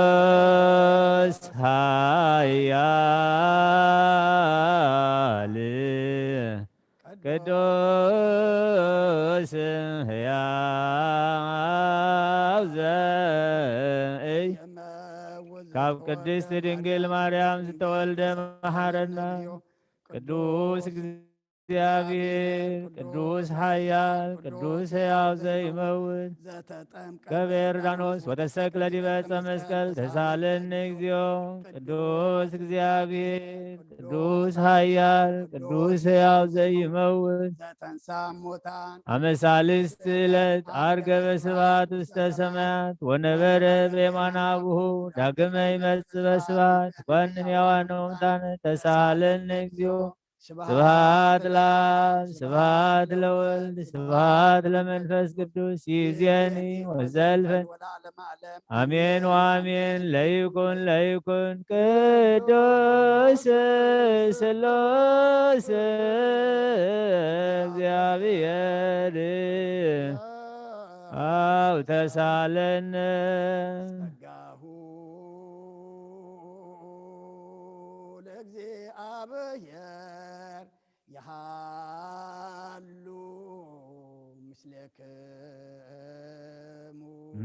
ቅዱስ ኃያል ቅዱስ ሕያው ዘእይ ካብ ቅድስት ድንግል ማርያም ዝተወልደ መሐረና። ቅዱስ እግዚአብሔር ቅዱስ ኃያል ቅዱስ ሕያው ዘይመውት ዘተጠምቀ በዮርዳኖስ ወተሰቅለ ዲበ ዕፀ መስቀል ተሳለኒ እግዚኦ። ቅዱስ እግዚአብሔር ቅዱስ ኃያል ቅዱስ ሕያው ዘይመውት ዘተንሳ ሙታን አመ ሳልስት ዕለት አርገበ ስብሐት ውስተ ሰማያት ወነበረ በየማነ አቡሁ ዳግመ ይመጽእ በስብሐት ኮንን ያዋነ ሙታን ተሳለኒ እግዚኦ። ስብሐት ለአብ ስብሐት ለወልድ ስብሐት ለመንፈስ ቅዱስ ይእዜኒ ወዘልፈ አሜን ወአሜን። ለይኩን ለይኩን ቅዱስ ስሉስ እግዚአብሔር አብ ተሳለነ። ጸጋሁ ለእግዚአብሔር ይሃሉ ምስሌክሙ።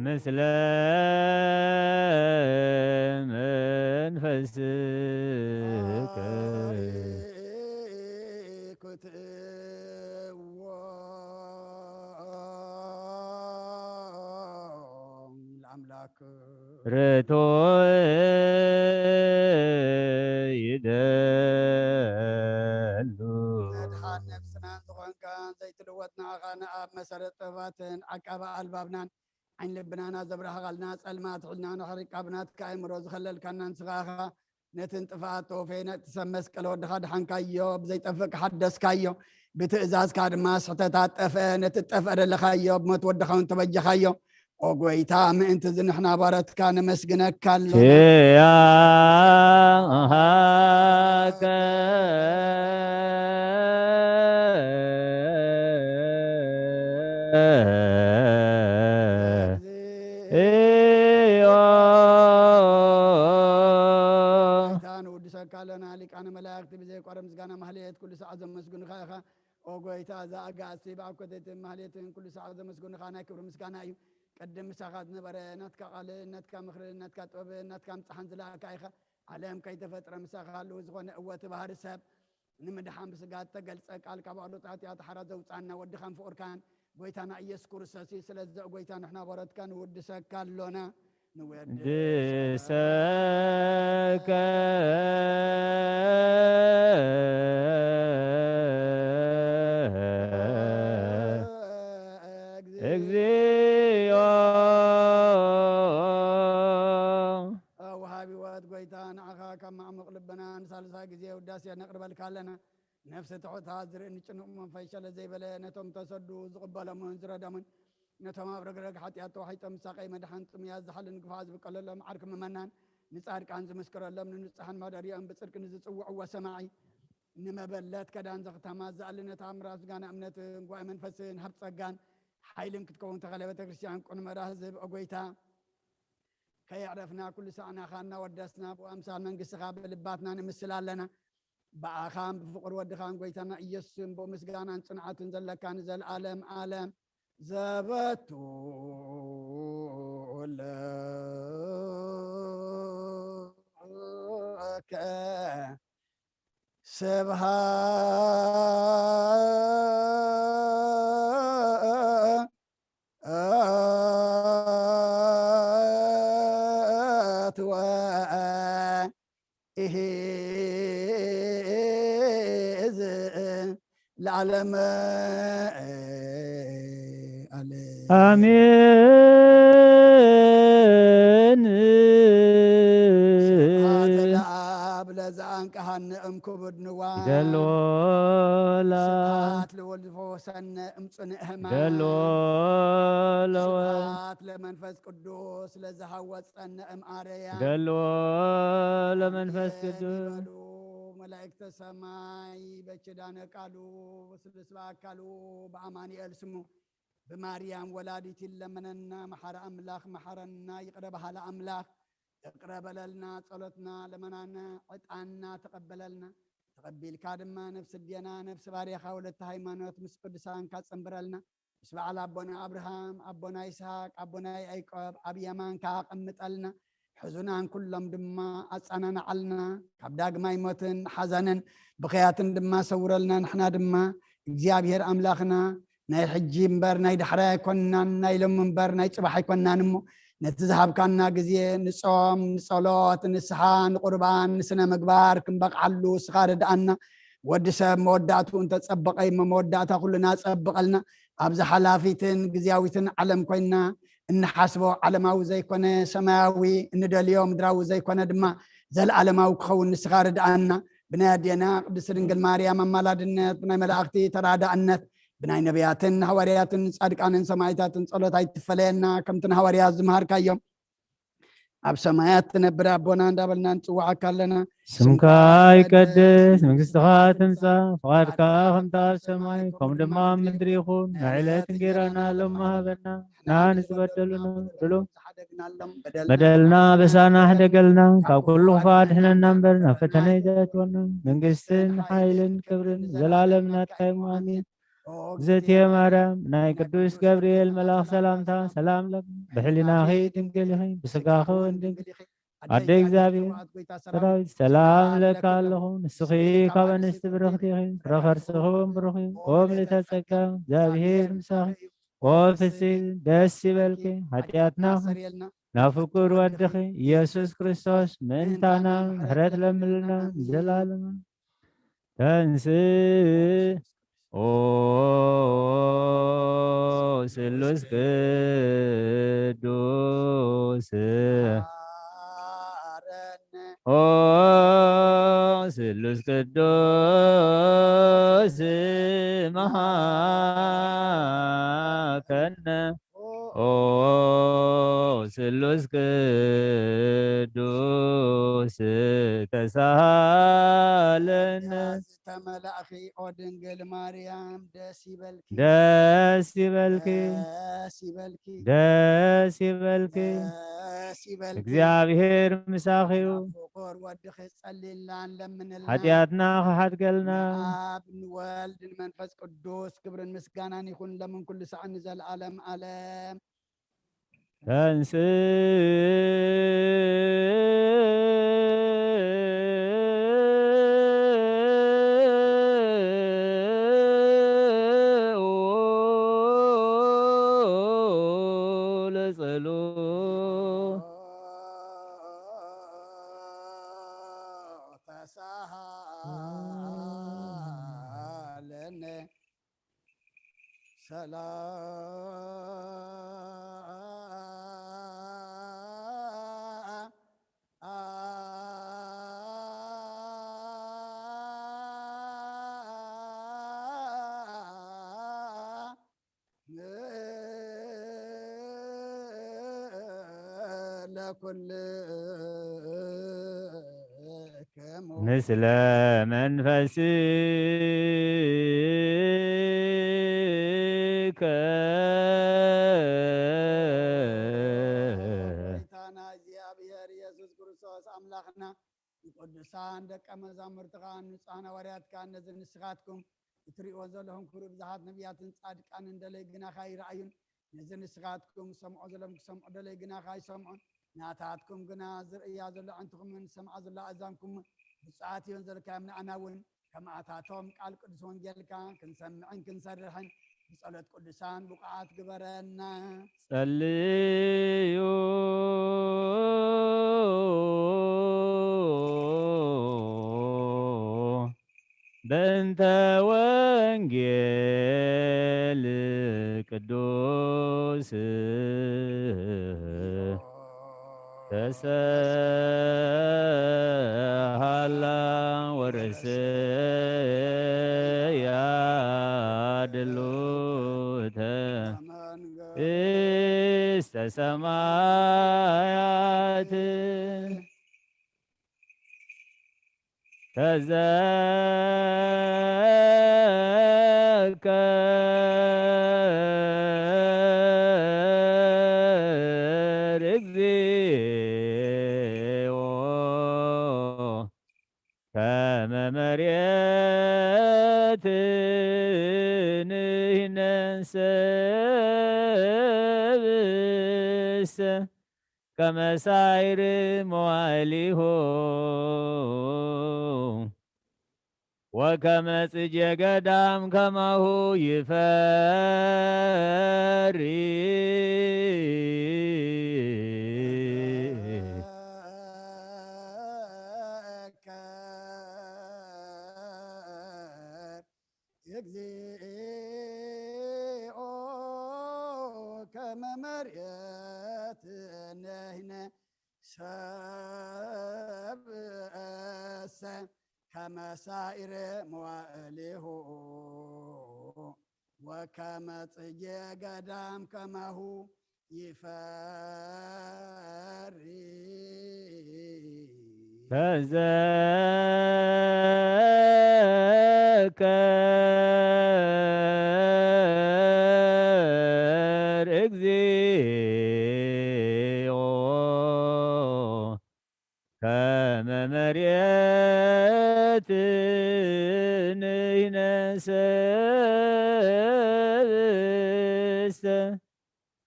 ምስለ መንፈስከ። ኩትእዎ ለአምላክ። ርቱዕ ይደሉ። መድኃን ነፍስናን ዝኾንካን ዘይትልወጥ ንዓኻ ንኣብ መሰረት ጥበባትን ዓቃቢ ኣልባብናን ዓይን ልብናና ዘብራህቓልና ጸልማት ሒልና ንኸሪቃ ብናትካ ኣእምሮ ዝኸለልካና ንስኻ ኢኻ። ነቲ ንጥፍኣት ተወፈየ ነቲ ሰብ መስቀል ወድኻ ድሓንካዮ ብዘይጠፍእ ከሓደስካዮ ብትእዛዝካ ድማ ስሕተታት ጠፍአ። ነቲ ጠፍአ ደለኻዮ ብሞት ወድኻ እውን ተበጀኻዮ። ኦ ጎይታ፣ ምእንቲ እዚ ንሕና ባረትካ ነመስግነካ ኣሎና። ኪያ ሃከ እዮ። ጎይታ፣ ንውድሰካ ኣሎና። ሊቃነ መላእክቲ ብዘይቋረ ምስጋና ማህሌት ኩሉ ሰዓት ዘመስግኑኻ ኢኻ። ኦ ጎይታ፣ እዛ ኣጋእዝቲ ብኣብ ኮተትን ማህሌትን ኩሉ ሰዓት ዘመስግኑኻ ናይ ክብሪ ምስጋና እዩ። ቅድም ምሳኻ ዝነበረ ናትካ ቃል፣ ናትካ ምኽሪ፣ ናትካ ጥበብ፣ ናትካ ምጽሓን ዝለኣካ ኢኻ። ዓለም ከይተፈጥረ ምሳኻ ህልው ዝኾነ እወ እቲ ባህሪ ሰብ ንምድሓን ብስጋ እተገልጸ ቃል ካብ ኣዕሉት ሓጢኣት ሓራ ዘውጻና ወድኻን ፍቑርካን ጎይታና ኢየሱስ ክርስቶስ እዩ። ስለዚ ኦ ጎይታ ንሕና ባሮትካ ንውድሰካ ኣሎና። ንወድሰካ። ንወድሰካ እግዚኦ። ወሃቢ ሕይወት ጎይታ ንዓኻ ካብ ማዕሙቕ ልብና ንሳልሳይ ግዜ ውዳሴ ነቕርበልካ ኣለና። ነፍሲ ትሑት ዝርኢ ንጭኑቕ መንፈስ ሸለ ዘይበለ ነቶም ተሰዱ ዝቕበሎምን ዝረደሙን ነቶም ኣብ ረግረግ ሓጢኣት ተዋሒጦም ሳቐይ መድሓን ጥሙያት ዝሓልን ግፋ ዝብቀለሎም ዓርኪ ምመናን ንጻድቃን ዝምስክረሎም ንንጹሓን ማደሪኦም ብጽድቂ ንዝጽውዕዎ ሰማዒ ንመበለት ከዳን ዘኽተማ ዝኣሊ ነታ ምራፍ ዝጋና እምነትን ጉባኤ መንፈስን ሃብ ጸጋን ሓይልን ክትከውን ተኸለ ቤተ ክርስቲያን ቁንመራ ህዝብ ኦጎይታ ከየዕረፍና ኩሉ ሳዕ ናኻ እናወደስና ብኣምሳል መንግስትኻ ብልባትና ንምስል ኣለና። ብኣኻን ብፍቕሪ ወድኻን ጎይታና ኢየሱስን ብኡ ምስጋናን ጽንዓትን ዘለካ ንዘለኣለም ኣለም ዘበቱ ለከ ስብሐት ወኢሂዝ ለዓለመ ዓለም። አሜን። ስብሐት ለአብ ለዘአንቀሃነ እምክቡድ ንዋ። ይደሎ ላ- ስብሐት ለወልድ ፈወሰነ እምጽንዕ ሕማም። ይደሎ ለወ- ስብሐት ለመንፈስ ቅዱስ ለዘሃወጸነ እምአረያ። ይደሎ ለመንፈስ አሜን ቅዱስ። ይበሉ መላእክተ ሰማይ በኪዳነ ቃሉ ስብስበ አካሉ በአማኑኤል ስሙ። ብማርያም ወላዲት ይለመነና። መሓሪ ኣምላኽ መሓረና፣ ይቕረ በሃሊ ኣምላኽ ይቕረ በለልና፣ ጸሎትና ለመናና ዕጣንና ተቐበለልና። ተቐቢልካ ድማ ነፍሲ ኣዴና፣ ነፍሲ ባርያኻ ወለተ ሃይማኖት ምስ ቅዱሳንካ ጸንብረልና። ምስ በዓል ኣቦና ኣብርሃም፣ ኣቦና ይስሃቅ፣ ኣቦና ያዕቆብ ኣብ የማንካ ኣቐምጠልና። ሕዙናን ኩሎም ድማ ኣጸናንዓልና። ካብ ዳግማይ ሞትን ሓዘንን ብኽያትን ድማ ሰውረልና። ንሕና ድማ እግዚኣብሔር ኣምላኽና ናይ ሕጂ እምበር ናይ ዳሕራይ ኣይኮንናን፣ ናይ ሎሚ እምበር ናይ ጽባሕ ኣይኮንናን እሞ፣ ነቲ ዝሃብካና ግዜ ንጾም፣ ንጸሎት፣ ንስሓ፣ ንቁርባን፣ ንስነ ምግባር ክንበቕዓሉ ንስኻ ርድኣና። ወዲ ሰብ መወዳእትኡ እንተጸበቐ እሞ፣ መወዳእታ ኩልና ጸብቐልና። ኣብዚ ሓላፊትን ግዝያዊትን ዓለም ኮይንና እንሓስቦ ዓለማዊ ዘይኮነ ሰማያዊ፣ እንደልዮ ምድራዊ ዘይኮነ ድማ ዘለዓለማዊ ክኸውን ንስኻ ርድኣና። ብናይ ኣዴና ቅድስቲ ድንግል ማርያም ኣማላድነት፣ ብናይ መላእኽቲ ተራዳእነት፣ ብናይ ነቢያትን ሃዋርያትን ጻድቃንን ሰማዕታትን ጸሎት ኣይትፈለየና። ከምቲ ንሃዋርያት ዝመሃርካዮም፣ ኣብ ሰማያት ትነብር ኣቦና እንዳበልና ንጽውዓካ ኣለና። ስምካ ይቀደስ፣ መንግስትኻ ትምጻእ፣ ፍቓድካ ከምቲ ኣብ ሰማይ ከምኡ ድማ ኣብ ምድሪ ይኹን። ናይ ዕለት እንጌራና ሎሚ ሃበና፣ ንሕና ንዝበደሉና በደሎም፣ በደልና በሳና ሕደገልና፣ ካብ ኩሉ ክፋ ኣድሕነና እምበር ናብ ፈተነ ኣይተእትወና። መንግስትን ሓይልን ክብርን ዘላለም ናትካ እዩ። ኣሜን። እግዝእትየ ማርያም ናይ ቅዱስ ገብርኤል መልኣኽ ሰላምታ ሰላም ለኪ፣ ብሕሊናኺ ድንግል ኢኺ፣ ብስጋኺ እውን ድንግል ኢኺ። ኣደ እግዚኣብሔር ሰራዊት ሰላም ለካ ኣለኹ። ንስኺ ካብ ኣንስቲ ብርኽቲ ኢኺ፣ ፍረ ከርስኺ እውን ብሩኽ እዩ። ኦ ምልዕተ ጸጋ፣ እግዚኣብሔር ምሳኺ፣ ኦ ፍሲ ደስ ይበልኪ። ሓጢኣትና ናብ ፍቁር ወድኺ ኢየሱስ ክርስቶስ ምእንታና ምሕረት ለምልና ንዘላለማ። ተንስ ኦ ስሉስ ቅዱስ፣ ኦ ስሉስ ቅዱስ መሃከነ፣ ኦ ስሉስ ቅዱስ ተሳሃለነ። ዝተመላእኺ ኦ ድንግል ማርያም ደስ ይበልኪ፣ ደስ ይበልኪ፣ ደስ ይበልኪ፣ ደስ ይበልኪ። ደስ ይበልኪ። እግዚኣብሔር ምሳኺ እዩ። ፍቁር ወድኺ ጸልይልና፣ ለምንልና። ሓጢኣትና ክሓድገልና። ንኣብ ንወልድ ንመንፈስ ቅዱስ ክብርን ምስጋናን ይኹን፣ ለምን ኩሉ ሰዓት ንዘለዓለም ዓለም። ተንስ ለጸሎ ተሳሃለነ። ሰላም ለኩልክሙ። ምስለ መንፈስከ። ጌታና እግዚኣብሔር ኢየሱስ ክርስቶስ ኣምላኽና፣ ንቅዱሳን ደቀ መዛሙርትኻ፣ ንጹሓን ሃዋርያትካ፣ ነዚ ንስኻትኩም እትርእይዎ ዘለኹም ክብሪ ብዙሓት ነቢያትን ጻድቃንን ደለይ ግናኻ ይረኣዩን፣ ነዚ ንስኻትኩም ሰምዖ ዘለኩም ክሰምዑ ደለይ ግናኻ ኣይሰምዑን። ናታትኩም ግና ዝርእያ ዘሎ ኣዕንትኹምን ዝሰምዓ ዘሎ ኣእዛንኩምን ብፁዓት እዮም ዘልካዮም። ንኣና እውን ከማኣታቶም ቃል ቅዱስ ወንጌልካ ክንሰምዕን ክንሰርሕን ብጸሎት ቅዱሳን ብቑዓት ግበረና። ጸልዩ በእንተ ወንጌል ቅዱስ ተሰሃላ ወርእስያ ድሉተ መንግስተ ሰማያት ተዘከ መሬት ንሕነን ሰብእሰ ከመ ሳይር መዋዕሊሁ ወከመ ጽጌ ገዳም ከማሁ ይፈሪ። እግዚኦ ከመ መሬት ንሕነ ሰብእሰ ከመ ሳይር መዋዕሊሁ ወከመ ጽጌ ገዳም ከማሁ ይፈሪ። ተዘከር እግዚኦ ከመ መሬት ንሕነ ሰብእሰ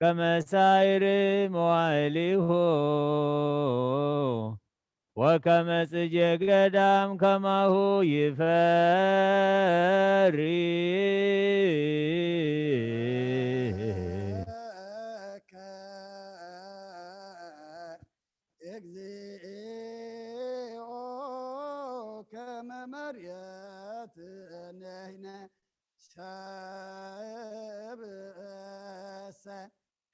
ከመ ሳይር መዋዕሊሁ ወከመ ጽጌ ገዳም ከማሁ ይፈሪ። እግዚኦ ከመ መሬት ንሕነ ሰብእሰ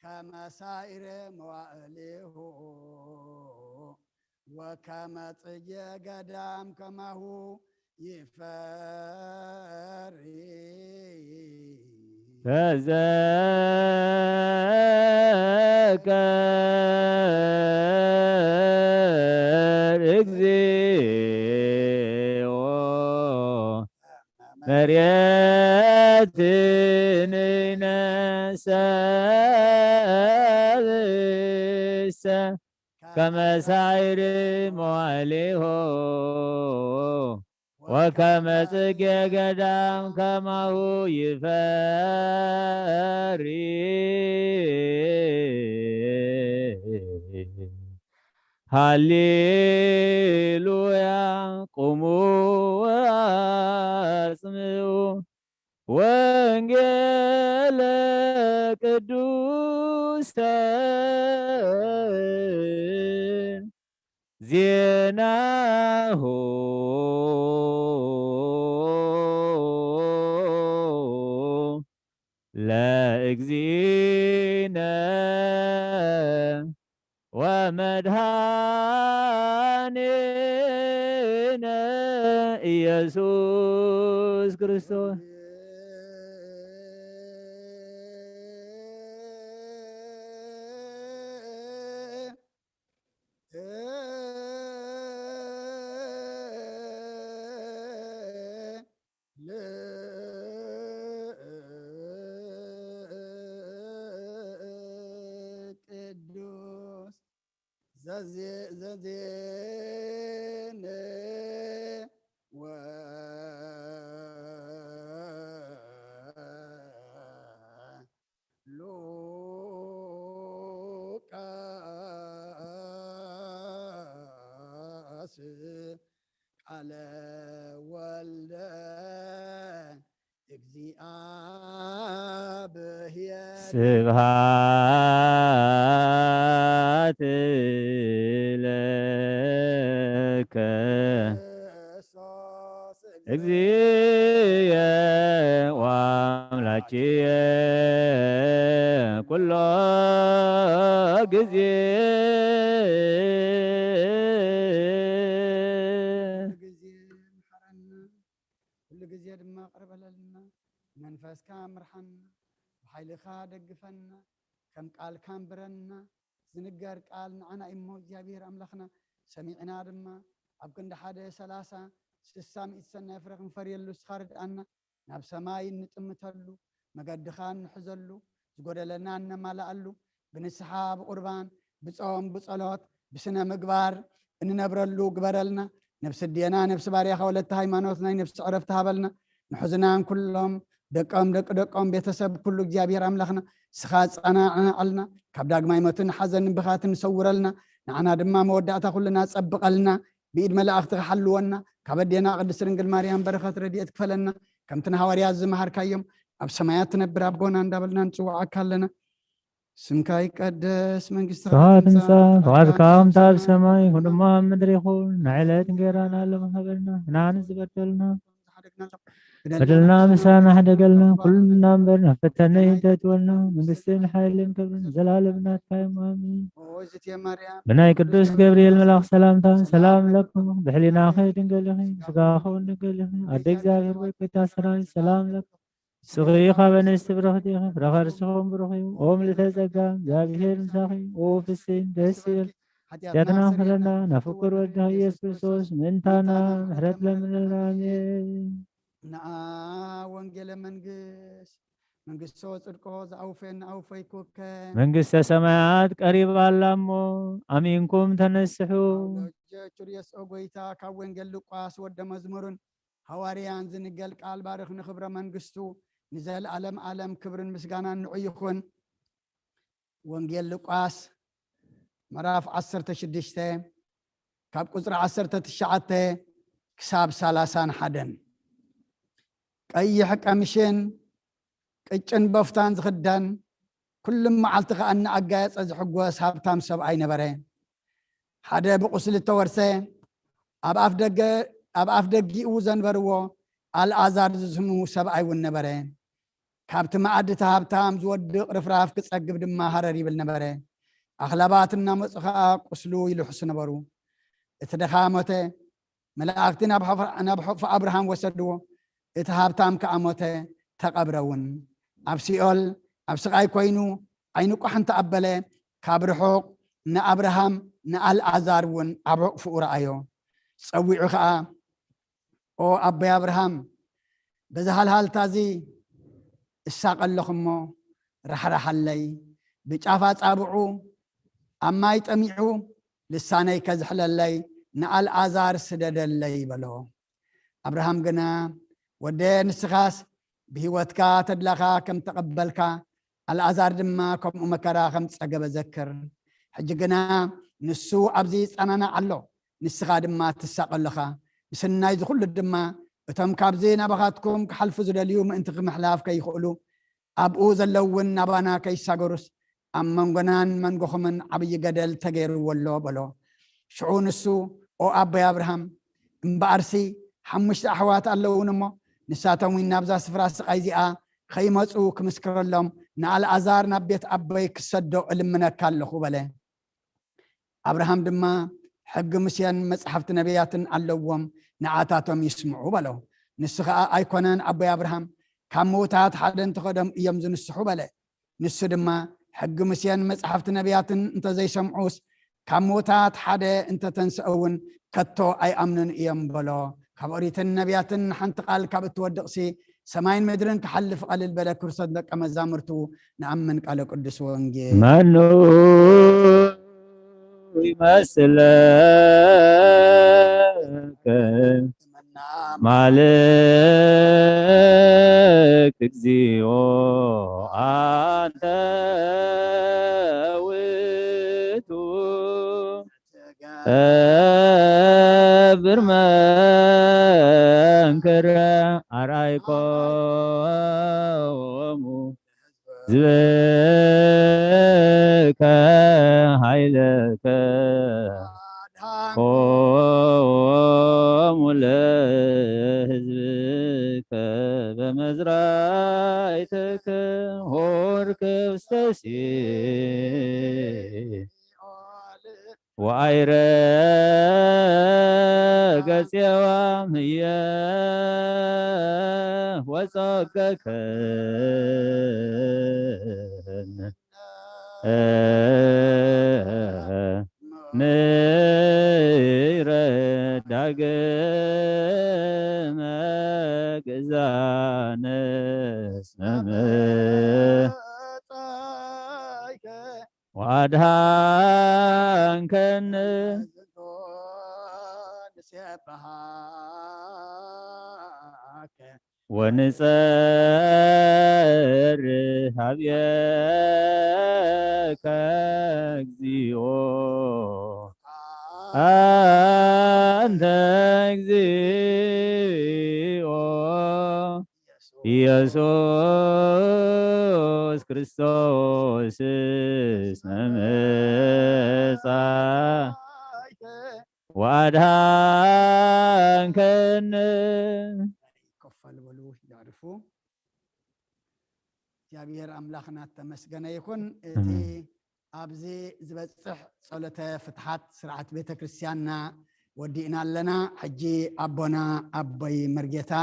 ከመ ሳይር መዋዕሊሁ ወከመ ጽጌ ገዳም ከማሁ ይፈሪ። ተዘከር እግዚኦ መሬት ንሕነ ሰብእሰ ከመ ሳይር መዋዕሊሁ ወከመ ጽጌ ገዳም ከማሁ ይፈሪ። ሃሌሉያ ቁሙ ወአጽምዑ ወንጌለ ቅዱስተ ዜናሁ ለእግዚእነ ወመድኃኒነ ኢየሱስ ክርስቶስ። ቅዱስ ዘዜ-፣ ዘዜነ ወ-፣ ሉቃስ ቃለ ወልደ እግዚአብሔር። ስብሐት ለከ ክርስቶስ እግዚእየ ወአምላክየ ኩሎ ጊዜ። ጊዜ ምሓረና፣ ኩሉ ግዜ ድማ ቅርበለልና። መንፈስካ ምርሓና፣ ብሓይልኻ ደግፈና፣ ከም ቃልካ ንብረና። ዝንገር ቃል ንዓና እሞ እግዚኣብሔር ኣምላኽና ሰሚዕና ድማ ኣብ ክንዲ ሓደ ሰላሳ ስሳ ሚእቲ ሰናይ ፍረ ክንፈርየሉ እስኻ ርድኣና። ናብ ሰማይ እንጥምተሉ መገድኻ እንሕዘሉ ዝጎደለና እነማልኣሉ ብንስሓ ብቁርባን ብጾም ብጸሎት ብስነ ምግባር እንነብረሉ ግበረልና። ነብሲ ኣዴና፣ ነብሲ ባርያኻ ወለተ ሃይማኖት ናይ ነብሲ ዕረፍቲ ሃበልና። ንሕዝናን ኩሎም ደቆም፣ ደቂ ደቆም፣ ቤተሰብ ኩሉ እግዚኣብሔር ኣምላኽና፣ ንስኻ ኣጸናንዓልና። ካብ ዳግማይ ሞትን ሓዘንን ብኻትን ሰውረልና። ንዓና ድማ መወዳእታ ኩልና ጸብቐልና። ብኢድ መላእኽትኻ ሓልወና። ካብ ኣዴና ቅድስት ድንግል ማርያም በረኸት ረድኤት ክፈለና። ከምቲ ንሃዋርያት ዝመሃርካዮም፣ ኣብ ሰማያት ትነብር ኣቦና እንዳበልና ንጽውዓካ ኣለና። ስምካ ይቀደስ፣ መንግስትኻ ትምጻእ፣ ፍቓድካ ከምቲ ኣብ ሰማይ፣ ከምኡ ድማ ኣብ ምድሪ ይኹን። ናይ ዕለት እንጌራና ሎሚ ሃበና፣ ንዓና ዝበደልና በደልና ምሳና ሕደገልና፣ ኩልና እምበር ናብ ፈተነ ኣይተእትወና፣ መንግስትን ሓይልን ክብርን ዘላለም ናትካ እዮም። ኣሜን። ኦ እግዝእትየ ማርያም፣ ብናይ ቅዱስ ገብርኤል መልኣኽ ሰላምታ ሰላም ለኩም፣ ብሕሊናኺ ድንግል ኢኺ፣ ስጋኺ እውን ድንግል ኢኺ። ኣደ እግዚኣብሔር ወይ ጎይታ ሰራዊት ሰላም ለኩም። ንስኺ ካብ ኣንስቲ ብርኽቲ ኢኺ፣ ፍረ ከርስኺ እውን ብሩኽ እዩ። ኦ ምልዕተ ጸጋ፣ እግዚኣብሔር ምሳኺ፣ ኦ ፍስሕቲ ደስ ይበል። ሓጢኣትና ምሕረና፣ ናብ ፍቁር ወድኺ ኢየሱስ ክርስቶስ ምእንታና ምሕረት ለምንልና። ኣሜን። ነኣ ወንጌለ መንግስት፣ መንግስቶ ጽድቆ ዝኣውፈየኒ ኣውፈይኩከ። መንግስተ ሰማያት ቀሪባ ኣላ እሞ፣ ኣሚንኩም ተነስሑ። ፓውሎስ ቸርዮስ ኦ ጎይታ፣ ካብ ወንጌል ሉቃስ ወደ መዝሙርን ሃዋርያን ዝንገል ቃል ባርኽ ንኽብረ መንግስቱ ንዘለኣለም ኣለም ክብርን ምስጋናን ንዑ ይኹን። ወንጌል ሉቃስ ምዕራፍ ዓሰርተ ሽዱሽተ ካብ ቁጽሪ ዓሰርተ ትሽዓተ ክሳብ ሰላሳን ሓደን። ቀይሕ ቀምሽን ቅጭን በፍታን ዝኽደን፣ ኩሉ መዓልቲ ከኣ እናኣጋየጸ ዝሕጎስ ሃብታም ሰብኣይ ነበረ። ሓደ ብቁስሊ እተወርሰ፣ ኣብ ኣፍ ደገ፣ ኣብ ኣፍ ደጊኡ ዘንበርዎ ኣልኣዛር ዝስሙ ሰብኣይ እውን ነበረ። ካብቲ መኣዲ እቲ ሃብታም ዝወድቕ ርፍራፍ ክጸግብ ድማ ሃረር ይብል ነበረ። ኣኽላባት እናመጹ ኸኣ ቁስሉ ይልሕሱ ነበሩ። እቲ ድኻ ሞተ፣ መላእኽቲ ናብ ሕፍ-፣ ናብ ሕቕፊ ኣብርሃም ወሰድዎ። እቲ ሃብታም ከኣ ሞተ፣ ተቐብረ እውን። ኣብ ሲኦል ኣብ ስቓይ ኮይኑ ዓይኑ ቋሕ እንተ ኣበለ፣ ካብ ርሑቕ ንኣብርሃም ንኣልኣዛር እውን ኣብ ሕቕፍኡ ረኣዮ። ጸዊዑ ኸኣ፣ ኦ ኣቦይ ኣብርሃም፣ በዚ ሃልሃልታ እዚ እሳቐ ኣለኹ እሞ ራሕራሓለይ፣ ብጫፍ ኣጻብዑ ኣብ ማይ ጠሚዑ ልሳነይ ከዝሕለለይ ንኣልኣዛር ስደደለይ በሎ። ኣብርሃም ግና፣ ወደ ንስኻስ ብህይወትካ ተድላኻ ከም ተቐበልካ፣ ኣልኣዛር ድማ ከምኡ መከራ ከም ዝጸገበ ዘክር። ሕጂ ግና ንሱ ኣብዚ ይጸናናዕ ኣሎ፣ ንስኻ ድማ ትሳቐ ኣለኻ። ምስናይ እዚ ኩሉ ድማ እቶም ካብዚ ናባኻትኩም ክሓልፉ ዝደልዩ ምእንቲ ምሕላፍ ከይኽእሉ፣ ኣብኡ ዘለዉ እውን ናባና ከይሳገሩስ ኣብ መንጎናን መንጎኹምን ዓብዪ ገደል ተገይርዎ ኣሎ በሎ። ሽዑ ንሱ፣ ኦ ኣቦይ ኣብርሃም፣ እምበኣርሲ ሓሙሽተ ኣሕዋት ኣለዉን እሞ፣ ንሳቶም እውን ናብዛ ስፍራ ስቓይ እዚኣ ኸይመጹ ክምስክረሎም ንኣልኣዛር ናብ ቤት ኣቦይ ክሰዶ እልምነካ ኣለኹ በለ። ኣብርሃም ድማ፣ ሕጊ ሙሴን መጻሕፍቲ ነቢያትን ኣለዎም፣ ንዓታቶም ይስምዑ በሎ። ንሱ ኸኣ፣ ኣይኮነን ኣቦይ ኣብርሃም፣ ካብ ምዉታት ሓደ እንተኸዶም እዮም ዝንስሑ በለ። ንሱ ድማ፣ ሕጊ ሙሴን መጻሕፍቲ ነቢያትን እንተ ዘይሰምዑስ፣ ካብ ምዉታት ሓደ እንተ ተንስአ እውን ከቶ ኣይኣምኑን እዮም በሎ። ካብ ኦሪትን ነቢያትን ሓንቲ ቃል ካብ እትወድቕሲ፣ ሰማይን ምድርን ክሓልፍ ቀልል በለ። ክርስቶስ ደቀ መዛሙርቱ ንኣምን ቃለ ቅዱስ ወንጌል። መኑ ይመስለከ ማልክ እግዚኦ ኣንተ ውእቱ ከብር መንክር ኣርኣይኮሙ ህዝብከ ኃይለከ ኮሙ ለህዝብከ በመዝራእትከ ሆርከ ውስተ ሲኦል ወአይረገ ጽዮን ህየ ወጸገከን ንረ ዳግመ ግዛነ እስመ ወአድኃንከነ የብሃከ ወንጸር ሀብየከ እግዚኦ፣ አንተ እግዚኦ ኢየሱስ ክርስቶስ እስመ መጻእከ ወአድኃንከነ። ኮፍ በሉ፣ ያዕርፉ። እግዚኣብሔር ኣምላኽና እተመስገነ ይኹን። እቲ ኣሜን። ኣብዚ ዝበጽሕ ጸሎተ ፍትሓት ስርዓት ቤተ ክርስቲያንና ወዲእና ኣለና። ሕጂ ኣቦና ኣቦይ መርጌታ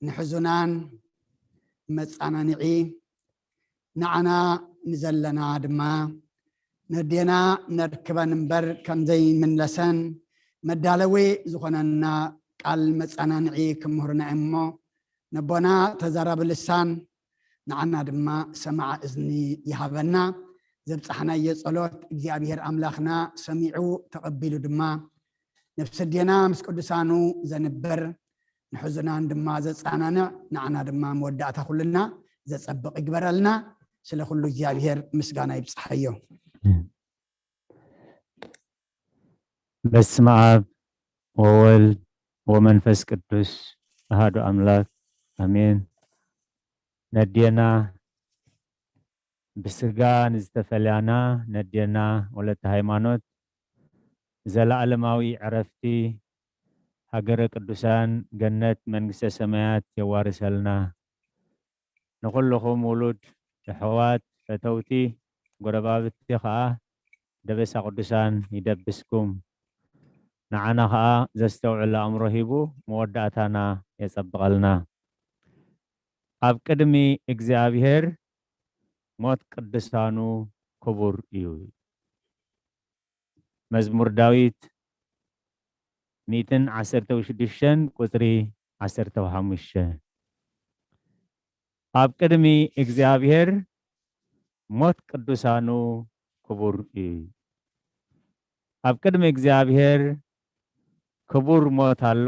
ንሕዙናን መጻናንዒ፣ ንዓና ንዘለና ድማ ነዴና ነርክበን እምበር ከም ዘይምለሰን መዳለዊ ዝኾነና ቃል መጻናንዒ ክምህሩና እዮም እሞ፣ ነቦና ተዛራቢ ልሳን፣ ንዓና ድማ ሰማዓ እዝኒ ይሃበና። ዘብጻሕናዮ ጸሎት እግዚኣብሔር ኣምላኽና ሰሚዑ ተቐቢሉ ድማ ነፍሲ ኣዴና ምስ ቅዱሳኑ ዘንብር፣ ንሕዙናን ድማ ዘጻናንዕ፣ ንዓና ድማ መወዳእታ ኩልና ዘጸብቕ ይግበረልና። ስለ ኩሉ እግዚኣብሔር ምስጋና ይብጽሓዮ። በስመ ኣብ ወወልድ ወመንፈስ ቅዱስ ኣሃዱ ኣምላክ ኣሜን። ነዴና ብስጋ ንዝተፈለያና ነዴና ወለተ ሃይማኖት፣ ዘለዓለማዊ ዕረፍቲ፣ ሃገረ ቅዱሳን፣ ገነት መንግስተ ሰማያት የዋርሰልና። ንኹልኹም ውሉድ፣ የሕዋት፣ ፈተውቲ፣ ጎረባብቲ ኸኣ ደበሳ ቅዱሳን ይደብስኩም። ንዓና ኸኣ ዘስተውዕል ኣእምሮ ሂቡ መወዳእታና የጸብቐልና። ኣብ ቅድሚ እግዚኣብሔር ሞት ቅዱሳኑ ክቡር እዩ። መዝሙር ዳዊት ሚእትን ዓሰርተ ሽዱሽተን ቁጽሪ ዓሰርተ ሓሙሽተ። ኣብ ቅድሚ እግዚኣብሔር ሞት ቅዱሳኑ ክቡር እዩ። ኣብ ቅድሚ እግዚኣብሔር ክቡር ሞት ኣሎ።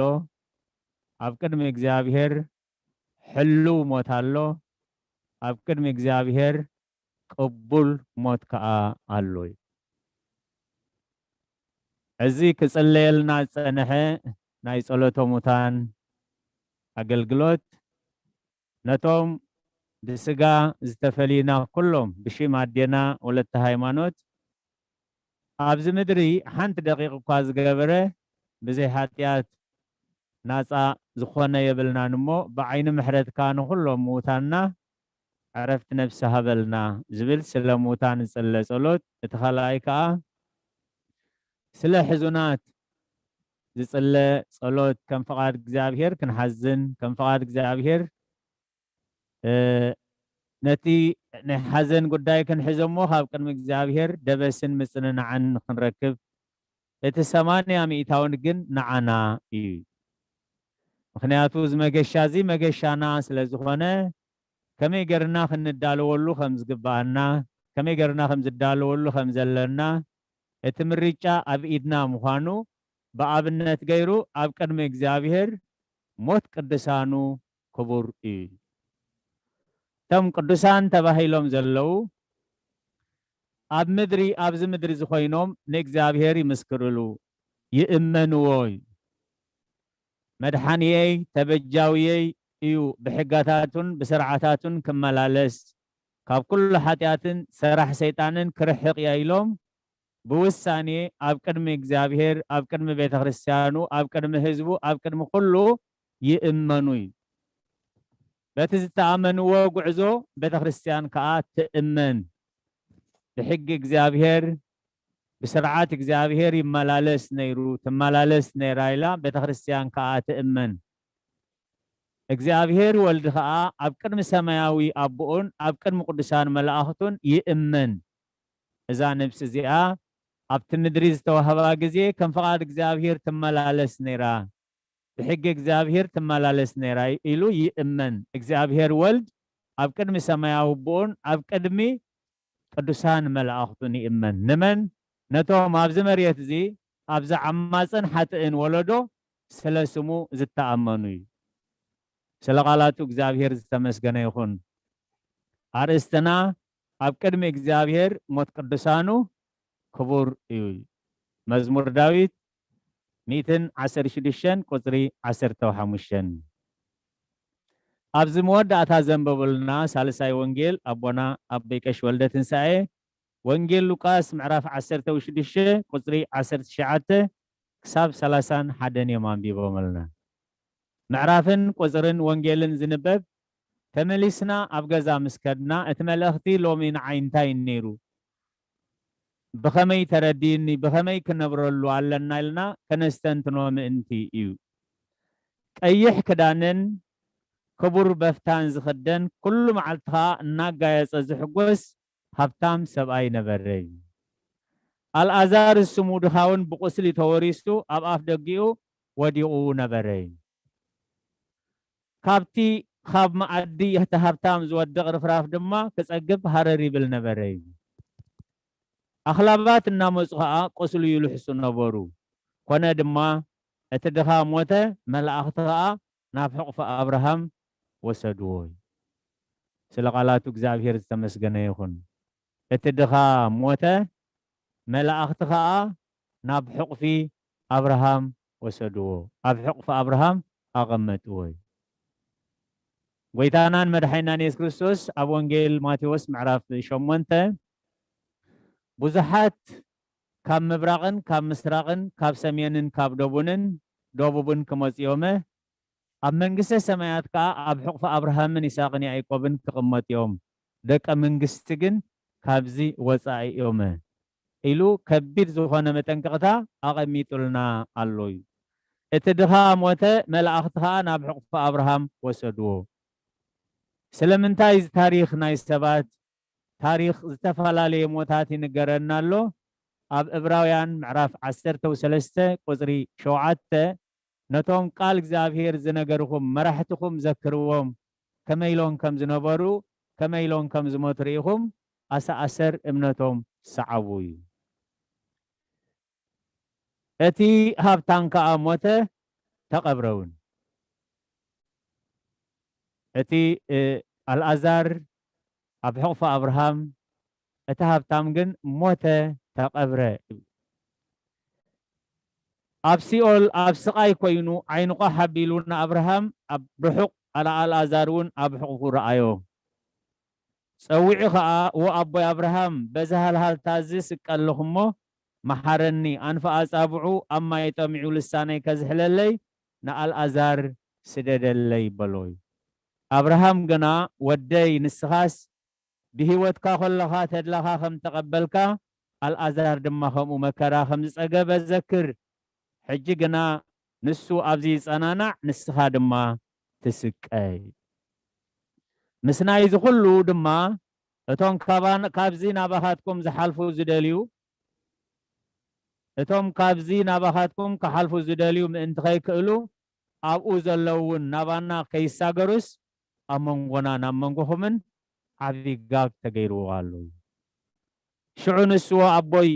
ኣብ ቅድሚ እግዚኣብሔር ሕልው ሞት ኣሎ። ኣብ ቅድሚ እግዚኣብሔር ቅቡል ሞት ከኣ ኣሎ እዩ። እዚ ክጽለየልና ዝጸንሐ ናይ ጸሎተ ሙታን ኣገልግሎት ነቶም ብስጋ ዝተፈለዩና ኩሎም ብሽም ኣዴና ወለተ ሃይማኖት ኣብዚ ምድሪ ሓንቲ ደቂቕ እኳ ዝገበረ ብዘይ ሓጢኣት ናጻ ዝኾነ የብልናን እሞ ብዓይኒ ምሕረትካ ንኹሎም ምዉታንና ዕረፍቲ ነፍሲ ሃበልና ዝብል ስለ ምዉታን ዝጽለ ጸሎት፣ እቲ ካልኣይ ከኣ ስለ ሕዙናት ዝጽለ ጸሎት ከም ፍቓድ እግዚኣብሔር ክንሓዝን ከም ፍቓድ እግዚኣብሔር እ፣ ነቲ ናይ ሓዘን ጉዳይ ክንሕዞ እሞ ካብ ቅድሚ እግዚኣብሔር ደበስን ምጽንናዕን ክንረክብ፣ እቲ ሰማንያ ሚእታውን ግን ንዓና እዩ። ምኽንያቱ እዚ መገሻ እዚ መገሻና ስለ ዝኾነ ከመይ ገርና ክንዳለወሉ ከም ዝግብኣና፣ ከመይ ገርና ከም ዝዳለወሉ ከም ዘለና እቲ ምርጫ ኣብ ኢድና ምዃኑ ብኣብነት ገይሩ ኣብ ቅድሚ እግዚኣብሔር ሞት ቅዱሳኑ ክቡር እዩ። እቶም ቅዱሳን ተባሂሎም ዘለዉ ኣብ ምድሪ ኣብዚ ምድሪ ዝኾይኖም ንእግዚኣብሔር ይምስክርሉ ይእመንዎ እዩ። መድሓንየይ ተበጃውየይ እዩ ብሕጋታቱን ብስርዓታቱን ክመላለስ ካብ ኩሉ ሓጢኣትን ሰራሕ ሰይጣንን ክርሕቕ እየ ኢሎም ብውሳኔ ኣብ ቅድሚ እግዚኣብሔር ኣብ ቅድሚ ቤተ ክርስቲያኑ ኣብ ቅድሚ ህዝቡ ኣብ ቅድሚ ኩሉ ይእመኑ እዩ። በቲ ዝተኣመንዎ ጉዕዞ ቤተ ክርስቲያን ከዓ ትእመን። ብሕጊ እግዚኣብሔር ብስርዓት እግዚኣብሔር ይመላለስ ነይሩ ትመላለስ ነይራ ኢላ ቤተ ክርስቲያን ከዓ ትእመን። እግዚኣብሔር ወልድ ኸዓ ኣብ ቅድሚ ሰማያዊ ኣቦኡን ኣብ ቅድሚ ቅዱሳን መላእኽቱን ይእመን። እዛ ነብሲ እዚኣ ኣብቲ ምድሪ ዝተዋህባ ግዜ ከም ፍቓድ እግዚኣብሔር ትመላለስ ነይራ፣ ብሕጊ እግዚኣብሔር ትመላለስ ነይራ ኢሉ ይእመን። እግዚኣብሔር ወልድ ኣብ ቅድሚ ሰማያዊ ኣቦኡን ኣብ ቅድሚ ቅዱሳን መላእኽቱን ይእመን። ንመን? ነቶም ኣብዚ መሬት እዚ ኣብዛ ዓማጽን ሓጥእን ወለዶ ስለ ስሙ ዝተኣመኑ እዩ። ስለ ቃላቱ እግዚኣብሔር ዝተመስገነ ይኹን። ኣርእስትና ኣብ ቅድሚ እግዚኣብሔር ሞት ቅዱሳኑ ክቡር እዩ። መዝሙር ዳዊት ሚእትን ዓሰርተ ሽዱሽተን ቁጽሪ ዓሰርተ ሓሙሽተን። ኣብዚ መወዳእታ ዘንበበልና ሳልሳይ ወንጌል ኣቦና ኣቦይ ቀሺ ወልደ ትንሳኤ ወንጌል ሉቃስ ምዕራፍ ዓሰርተ ሽዱሽተ ቁጽሪ ዓሰርተ ትሽዓተ ክሳብ ሰላሳን ሓደን እዮም ኣንቢቦምልና። ምዕራፍን ቁጽርን ወንጌልን ዝንበብ ተመሊስና ኣብ ገዛ ምስ ከድና፣ እቲ መልእኽቲ ሎሚ ንዓይ እንታይ ነይሩ? ብኸመይ ተረዲእኒ? ብኸመይ ክነብረሉ ኣለና? ኢልና ከነስተንትኖ ምእንቲ እዩ። ቀይሕ ክዳንን ክቡር በፍታን ዝኽደን፣ ኩሉ መዓልቲ ኸኣ እናጋየጸ ዝሕጎስ ሃብታም ሰብኣይ ነበረ። ኣልኣዛር ስሙ ድኻውን ብቁስሊ ተወሪሱ ኣብ ኣፍ ደጊኡ ወዲቑ ነበረ። ካብቲ ካብ መኣዲ እቲ ሃብታም ዝወድቕ ርፍራፍ ድማ ክጸግብ ሃረር ይብል ነበረ። ኣኽላባት እናመጹ ኸኣ ቁስሉ ይልሕሱ ነበሩ። ኮነ ድማ እቲ ድኻ ሞተ፣ መላእኽቲ ኸኣ ናብ ሕቑፊ ኣብርሃም ወሰድዎ። ስለ ቃላቱ እግዚኣብሔር ዝተመስገነ ይኹን። እቲ ድኻ ሞተ፣ መላእኽቲ ኸኣ ናብ ሕቑፊ ኣብርሃም ወሰድዎ፣ ኣብ ሕቑፊ ኣብርሃም ኣቐመጥዎ። ጎይታናን መድሓኒናን የሱስ ክርስቶስ ኣብ ወንጌል ማቴዎስ ምዕራፍ ሸሞንተ፣ ብዙሓት ካብ ምብራቕን ካብ ምስራቕን ካብ ሰሜንን ካብ ደቡንን ደቡብን ክመጹ እዮመ፣ ኣብ መንግስተ ሰማያት ከኣ ኣብ ሕቑፊ ኣብርሃምን ይስሐቅን ያዕቆብን ክቕመጡ እዮም። ደቀ መንግስቲ ግን ካብዚ ወጻኢ እዮመ ኢሉ ከቢድ ዝኾነ መጠንቀቕታ ኣቐሚጡልና ኣሎ እዩ። እቲ ድኻ ሞተ፣ መላእኽቲ ኸኣ ናብ ሕቑፊ ኣብርሃም ወሰድዎ። ስለምንታይ እዚ ታሪኽ ናይ ሰባት ታሪኽ ዝተፈላለየ ሞታት ይንገረና ኣሎ? ኣብ ዕብራውያን ምዕራፍ ዓሰርተ ሰለስተ ቁጽሪ ሸውዓተ፣ ነቶም ቃል እግዚኣብሔር ዝነገርኹም መራሕትኹም ዘክርዎም፣ ከመይ ኢሎም ከም ዝነበሩ፣ ከመይ ኢሎም ከም ዝሞቱ ርኢኹም፣ ኣሰኣሰር እምነቶም ሰዓቡ እዩ። እቲ ሃብታም ከኣ ሞተ፣ ተቐብረ እውን። እቲ፣ እ፣ ኣልኣዛር ኣብ ሕቑፊ ኣብርሃም፣ እቲ ሃብታም ግን ሞተ፣ ተቐብረ። ኣብ ሲኦል ኣብ ስቓይ ኮይኑ ዓይኑ ቋሕ ኣቢሉ ንኣብርሃም ኣብ ርሑቕ፣ ኣልኣዛር እውን ኣብ ሕቑፉ ረኣዮ። ጸዊዑ ኸኣ፣ "ዎ ኣቦይ ኣብርሃም፣ በዚ ሃልሃልታ እዚ ስቀ ኣለኹ እሞ፣ መሓረኒ፣ ኣንፈ ኣጻብዑ ኣብ ማይ ጠሚዑ ልሳነይ ከዝሕለለይ ንኣልኣዛር ስደደለይ" በሎ። ኣብርሃም ግና፣ "ወደይ፣ ንስኻስ ብህይወትካ ከለኻ ተድላኻ ከም ተቐበልካ፣ ኣልኣዛር ድማ ከምኡ መከራ ከም ዝጸገበ ዘክር። ሕጂ ግና ንሱ ኣብዚ ይጸናናዕ፣ ንስኻ ድማ ትስቀ። ምስ ናይዚ ኩሉ ድማ እቶም ካባን-፣ ካብዚ ናባኻትኩም ዝሓልፉ ዝደልዩ፣ እቶም ካብዚ ናባኻትኩም ክሓልፉ ዝደልዩ ምእንቲ ከይክእሉ፣ ኣብኡ ዘለዉ እውን ናባና ከይሳገሩስ፣ ኣብ መንጎናን ኣብ መንጎኹምን ዓቢ ጋግ ተገይርዎ ኣሎ እዩ። ሽዑ ንስዎ ኣቦይ፣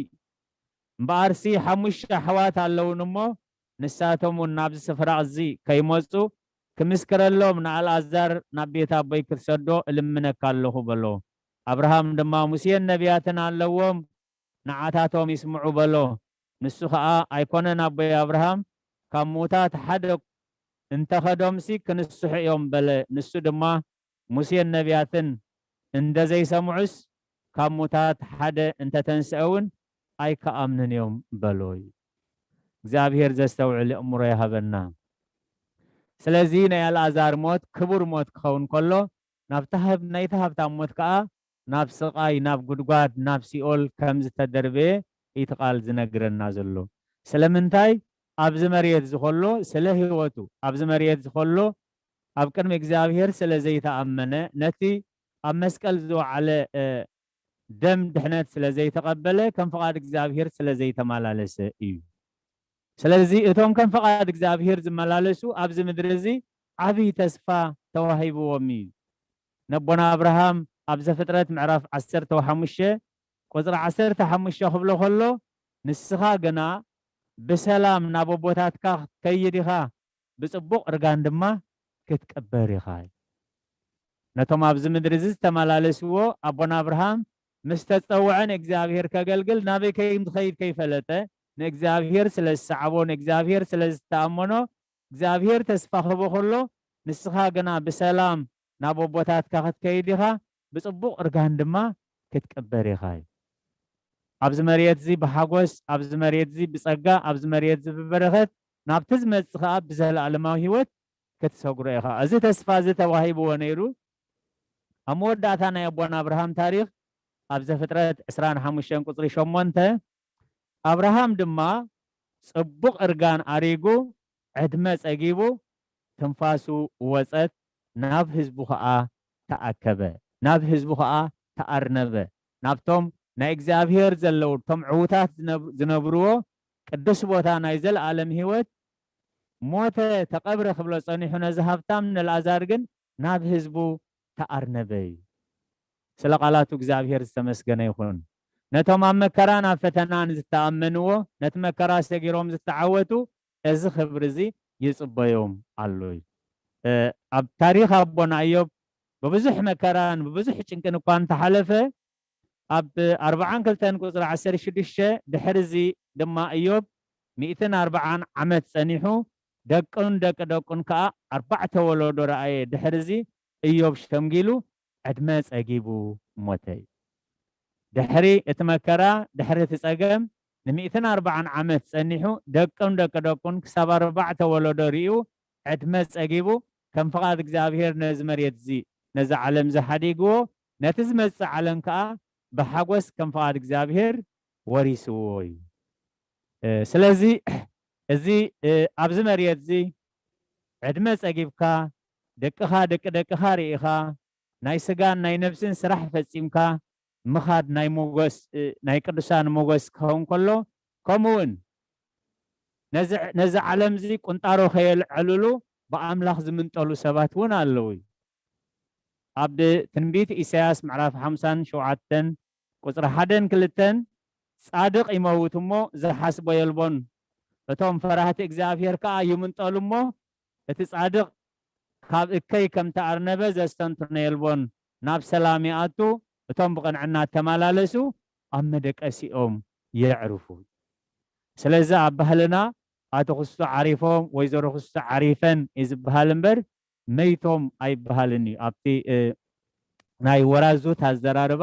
እምበኣርሲ ሓሙሽተ ኣሕዋት ኣለውን እሞ፣ ንሳቶም እውን ናብዚ ስፍራ እዚ ከይመጹ ክምስክረሎም ንኣልኣዛር ናብ ቤት ኣቦይ ክትሰዶ እልምነካ ኣለኹ" በሎ። ኣብርሃም ድማ፣ "ሙሴን ነቢያትን ኣለዎም፣ ንዓታቶም ይስምዑ" በሎ። ንሱ ኸኣ፣ "ኣይኮነን ኣቦይ ኣብርሃም፣ ካብ ምዉታት ሓደ እንተ ኸዶምሲ ክንስሑ እዮም" በለ። ንሱ ድማ፣ "ሙሴን ነቢያትን እንደ ዘይሰምዑስ፣ ካብ ሙታት ሓደ እንተ ተንስአ እውን ኣይከኣምኑን እዮም" በሎ እዩ። እግዚኣብሔር ዘስተውዕል ኣእምሮ ይሃበና። ስለዚ ናይ ኣልኣዛር ሞት ክቡር ሞት ክኸውን ከሎ፣ ናብቲ ሃብ-፣ ናይቲ ሃብታም ሞት ከኣ ናብ ስቓይ፣ ናብ ጉድጓድ፣ ናብ ሲኦል ከም ዝተደርበየ እቲ ቃል ዝነግረና ዘሎ። ስለምንታይ? ኣብዚ መሬት ዝኸሎ ስለ ህይወቱ፣ ኣብዚ መሬት ዝኸሎ ኣብ ቅድሚ እግዚኣብሔር ስለ ዘይተኣመነ፣ ነቲ ኣብ መስቀል ዝወዓለ፣ እ፣ ደም ድሕነት ስለ ዘይተቐበለ፣ ከም ፍቓድ እግዚኣብሔር ስለ ዘይተመላለሰ እዩ። ስለዚ እቶም ከም ፍቓድ እግዚኣብሔር ዝመላለሱ ኣብዚ ምድሪ እዚ ዓብዪ ተስፋ ተዋሂብዎም እዩ። ነቦና ኣብርሃም ኣብ ዘፍጥረት ምዕራፍ ዓሰርተ ሓሙሽተ ቁጽሪ ዓሰርተ ሓሙሽተ ክብሎ ከሎ፣ "ንስኻ ግና ብሰላም ናብ ኣቦታትካ ክትከይድ ኢኻ፣ ብጽቡቕ እርጋን ድማ ክትቅበር ኢኻ። ነቶም ኣብዚ ምድሪ እዚ ዝተመላለስዎ ኣቦና ኣብርሃም ምስ ተጸውዐ ንእግዚኣብሔር ከገልግል ናበይ ከም ዝኸይድ ከይፈለጠ፣ ንእግዚኣብሔር ስለ ዝሰዓቦ፣ ንእግዚኣብሔር ስለ ዝተኣመኖ፣ እግዚኣብሔር ተስፋ ክህቦ ከሎ፣ ንስኻ ግና ብሰላም ናብ ኣቦታትካ ክትከይድ ኢኻ፣ ብጽቡቕ እርጋን ድማ ክትቅበር ኢኻ እዩ። ኣብዚ መሬት እዚ ብሓጎስ፣ ኣብዚ መሬት እዚ ብጸጋ፣ ኣብዚ መሬት እዚ ብበረኸት፣ ናብቲ ዝመጽእ ከኣ ብዘለኣለማዊ ህይወት ክትሰግሮ ኢኻ። እዚ ተስፋ እዚ ተዋሂብዎ ነይሩ። ኣብ መወዳእታ ናይ ኣቦና ኣብርሃም ታሪኽ፣ ኣብ ዘፍጥረት ዕስራን ሓሙሽተን ቁጽሪ ሸሞንተ፣ ኣብርሃም ድማ ጽቡቕ እርጋን ኣሪጉ፣ ዕድመ ጸጊቡ፣ ትንፋሱ ወጸት፣ ናብ ህዝቡ ኸኣ ተኣከበ፣ ናብ ህዝቡ ኸኣ ተኣርነበ። ናብቶም ናይ እግዚኣብሔር ዘለዉ፣ እቶም ዕዉታት ዝነብ-፣ ዝነብርዎ ቅዱስ ቦታ ናይ ዘለኣለም ህይወት፣ ሞተ፣ ተቐብረ ክብሎ ጸኒሑ፣ ነዚ ሃብታም ንኣልኣዛር ግን ናብ ህዝቡ ተኣርነበ እዩ። ስለ ቃላቱ እግዚኣብሔር ዝተመስገነ ይኹን። ነቶም ኣብ መከራን ኣብ ፈተናን ዝተኣመንዎ፣ ነቲ መከራ ሰጊሮም ዝተዓወቱ፣ እዚ ክብሪ እዚ ይጽበዮም ኣሎ እዩ። እ፣ ኣብ ታሪኽ ኣቦና እዮብ ብብዙሕ መከራን ብብዙሕ ጭንቅን እኳ እንተሓለፈ፣ ኣብ ኣርብዓን ክልተን ቁጽሪ ዓሰርተ ሽዱሽተ፣ ድሕሪ እዚ ድማ እዮብ ሚእትን ኣርብዓን ዓመት ጸኒሑ፣ ደቅን ደቂ ደቁን ከኣ ኣርባዕተ ወለዶ ረኣየ። ድሕሪ እዚ እዮብ ሸምጊሉ ዕድመ ጸጊቡ ሞተ እዩ። ድሕሪ እቲ መከራ፣ ድሕሪ እቲ ጸገም፣ ንሚእትን ኣርብዓን ዓመት ጸኒሑ፣ ደቅን ደቂ ደቁን ክሳብ ኣርባዕተ ወለዶ ርእዩ፣ ዕድመ ጸጊቡ፣ ከም ፍቓድ እግዚኣብሔር ነዚ መሬት እዚ፣ ነዚ ዓለም እዚ ሓዲግዎ፣ ነቲ ዝመጽእ ዓለም ከኣ ብሓጎስ ከም ፍቓድ እግዚኣብሔር ወሪስዎ እዩ። እ፣ ስለዚ፣ እዚ፣ እ፣ ኣብዚ መሬት እዚ ዕድመ ጸጊብካ፣ ደቅኻ፣ ደቂ ደቅኻ ርኢኻ፣ ናይ ስጋን ናይ ነብስን ስራሕ ፈጺምካ፣ ምኻድ ናይ ሞገስ፣ እ፣ ናይ ቅዱሳን ሞገስ ክኸውን ከሎ፣ ከምኡ እውን ነዚ፣ ነዚ ዓለም እዚ ቁንጣሮ ከየልዐልሉ ብኣምላኽ ዝምንጠሉ ሰባት እውን ኣለዉ እዩ። ኣብ ትንቢት ኢሳያስ ምዕራፍ ሓምሳን ሸውዓተን ቁጽሪ ሓደን ክልተን፣ "ጻድቕ ይመውት እሞ ዝሓስቦ የልቦን፣ እቶም ፈራህቲ እግዚኣብሔር ከኣ ይምንጠሉ እሞ፣ እቲ ጻድቕ ካብ እከይ ከም ተኣርነበ ዘስተንትኖ የልቦን፣ ናብ ሰላም ይኣቱ፣ እቶም ብቕንዕና እተመላለሱ ኣብ መደቀሲኦም የዕርፉ." ስለዚ ኣብ ባህልና ኣቶ ክስቶ ዓሪፎም፣ ወይዘሮ ክስቶ ዓሪፈን እዩ ዝበሃል እምበር፣ መይቶም ኣይበሃልን እዩ። ኣብቲ፣ እ፣ ናይ ወራዙት ኣዘራርባ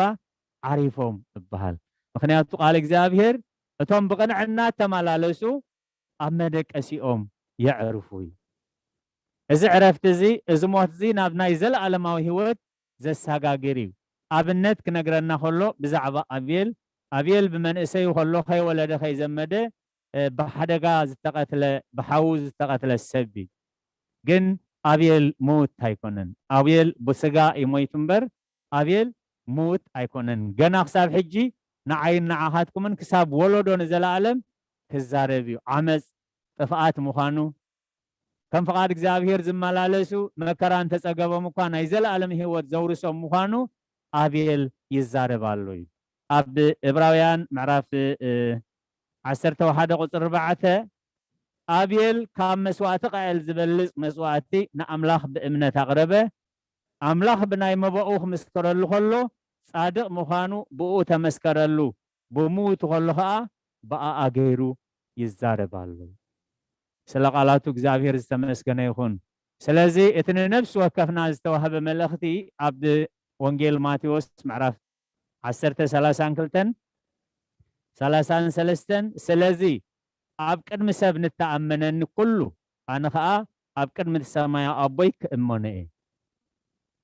ዓሪፎም ይበሃል። ምኽንያቱ ቃል እግዚኣብሔር፣ "እቶም ብቕንዕና እተመላለሱ ኣብ መደቀሲኦም የዕርፉ" እዩ። እዚ ዕረፍቲ እዚ፣ እዚ ሞት እዚ ናብ ናይ ዘለኣለማዊ ህይወት ዘሰጋግር እዩ። ኣብነት ክነግረና ከሎ ብዛዕባ ኣብየል፣ ኣብየል ብመንእሰዩ ከሎ ከይወለደ ከይዘመደ፣ እ፣ ብሓደጋ ዝተቐትለ፣ ብሓዉ ዝተቐትለ ሰብ እዩ። ግን ኣብየል ምዉት ኣይኮነን። ኣብየል ብስጋ እዩ ሞይቱ እምበር፣ ኣብየል ምዉት ኣይኮነን። ገና ክሳብ ሕጂ ንዓይን ንዓኻትኩምን ክሳብ ወለዶ ንዘለኣለም ክዛረብ እዩ። ዓመፅ ጥፍኣት ምዃኑ፣ ከም ፍቓድ እግዚኣብሔር ዝመላለሱ፣ መከራ እንተጸገቦም እኳ ናይ ዘለኣለም ህይወት ዘውርሶም ምዃኑ ኣብየል ይዛረብ ኣሎ እዩ። ኣብ ዕብራውያን ምዕራፍ፣ እ፣ ዓሰርተ ሓደ ቁጽሪ ኣርባዕተ፣ "ኣብየል ካብ መስዋእቲ ቃየል ዝበልጽ መስዋእቲ ንኣምላኽ ብእምነት ኣቕረበ። ኣምላኽ ብናይ መባኡ ክምስከረሉ ከሎ፣ ጻድቕ ምዃኑ ብእኡ ተመስከረሉ፣ ብምዉቱ ከሎ ኸኣ ብኣኣ ገይሩ ይዛረብ ኣሎ." ስለ ቃላቱ እግዚኣብሔር ዝተመስገነ ይኹን። ስለዚ እቲ ንነፍሲ ወከፍና ዝተዋህበ መልእኽቲ ኣብ ወንጌል ማቴዎስ ምዕራፍ ዓሰርተ፣ ሰላሳን ክልተን፣ ሰላሳን ሰለስተን፣ "ስለዚ ኣብ ቅድሚ ሰብ ንተኣመነኒ ኩሉ፣ ኣነ ኸኣ ኣብ ቅድሚ እቲ ሰማያዊ ኣቦይ ክእመኖ እየ።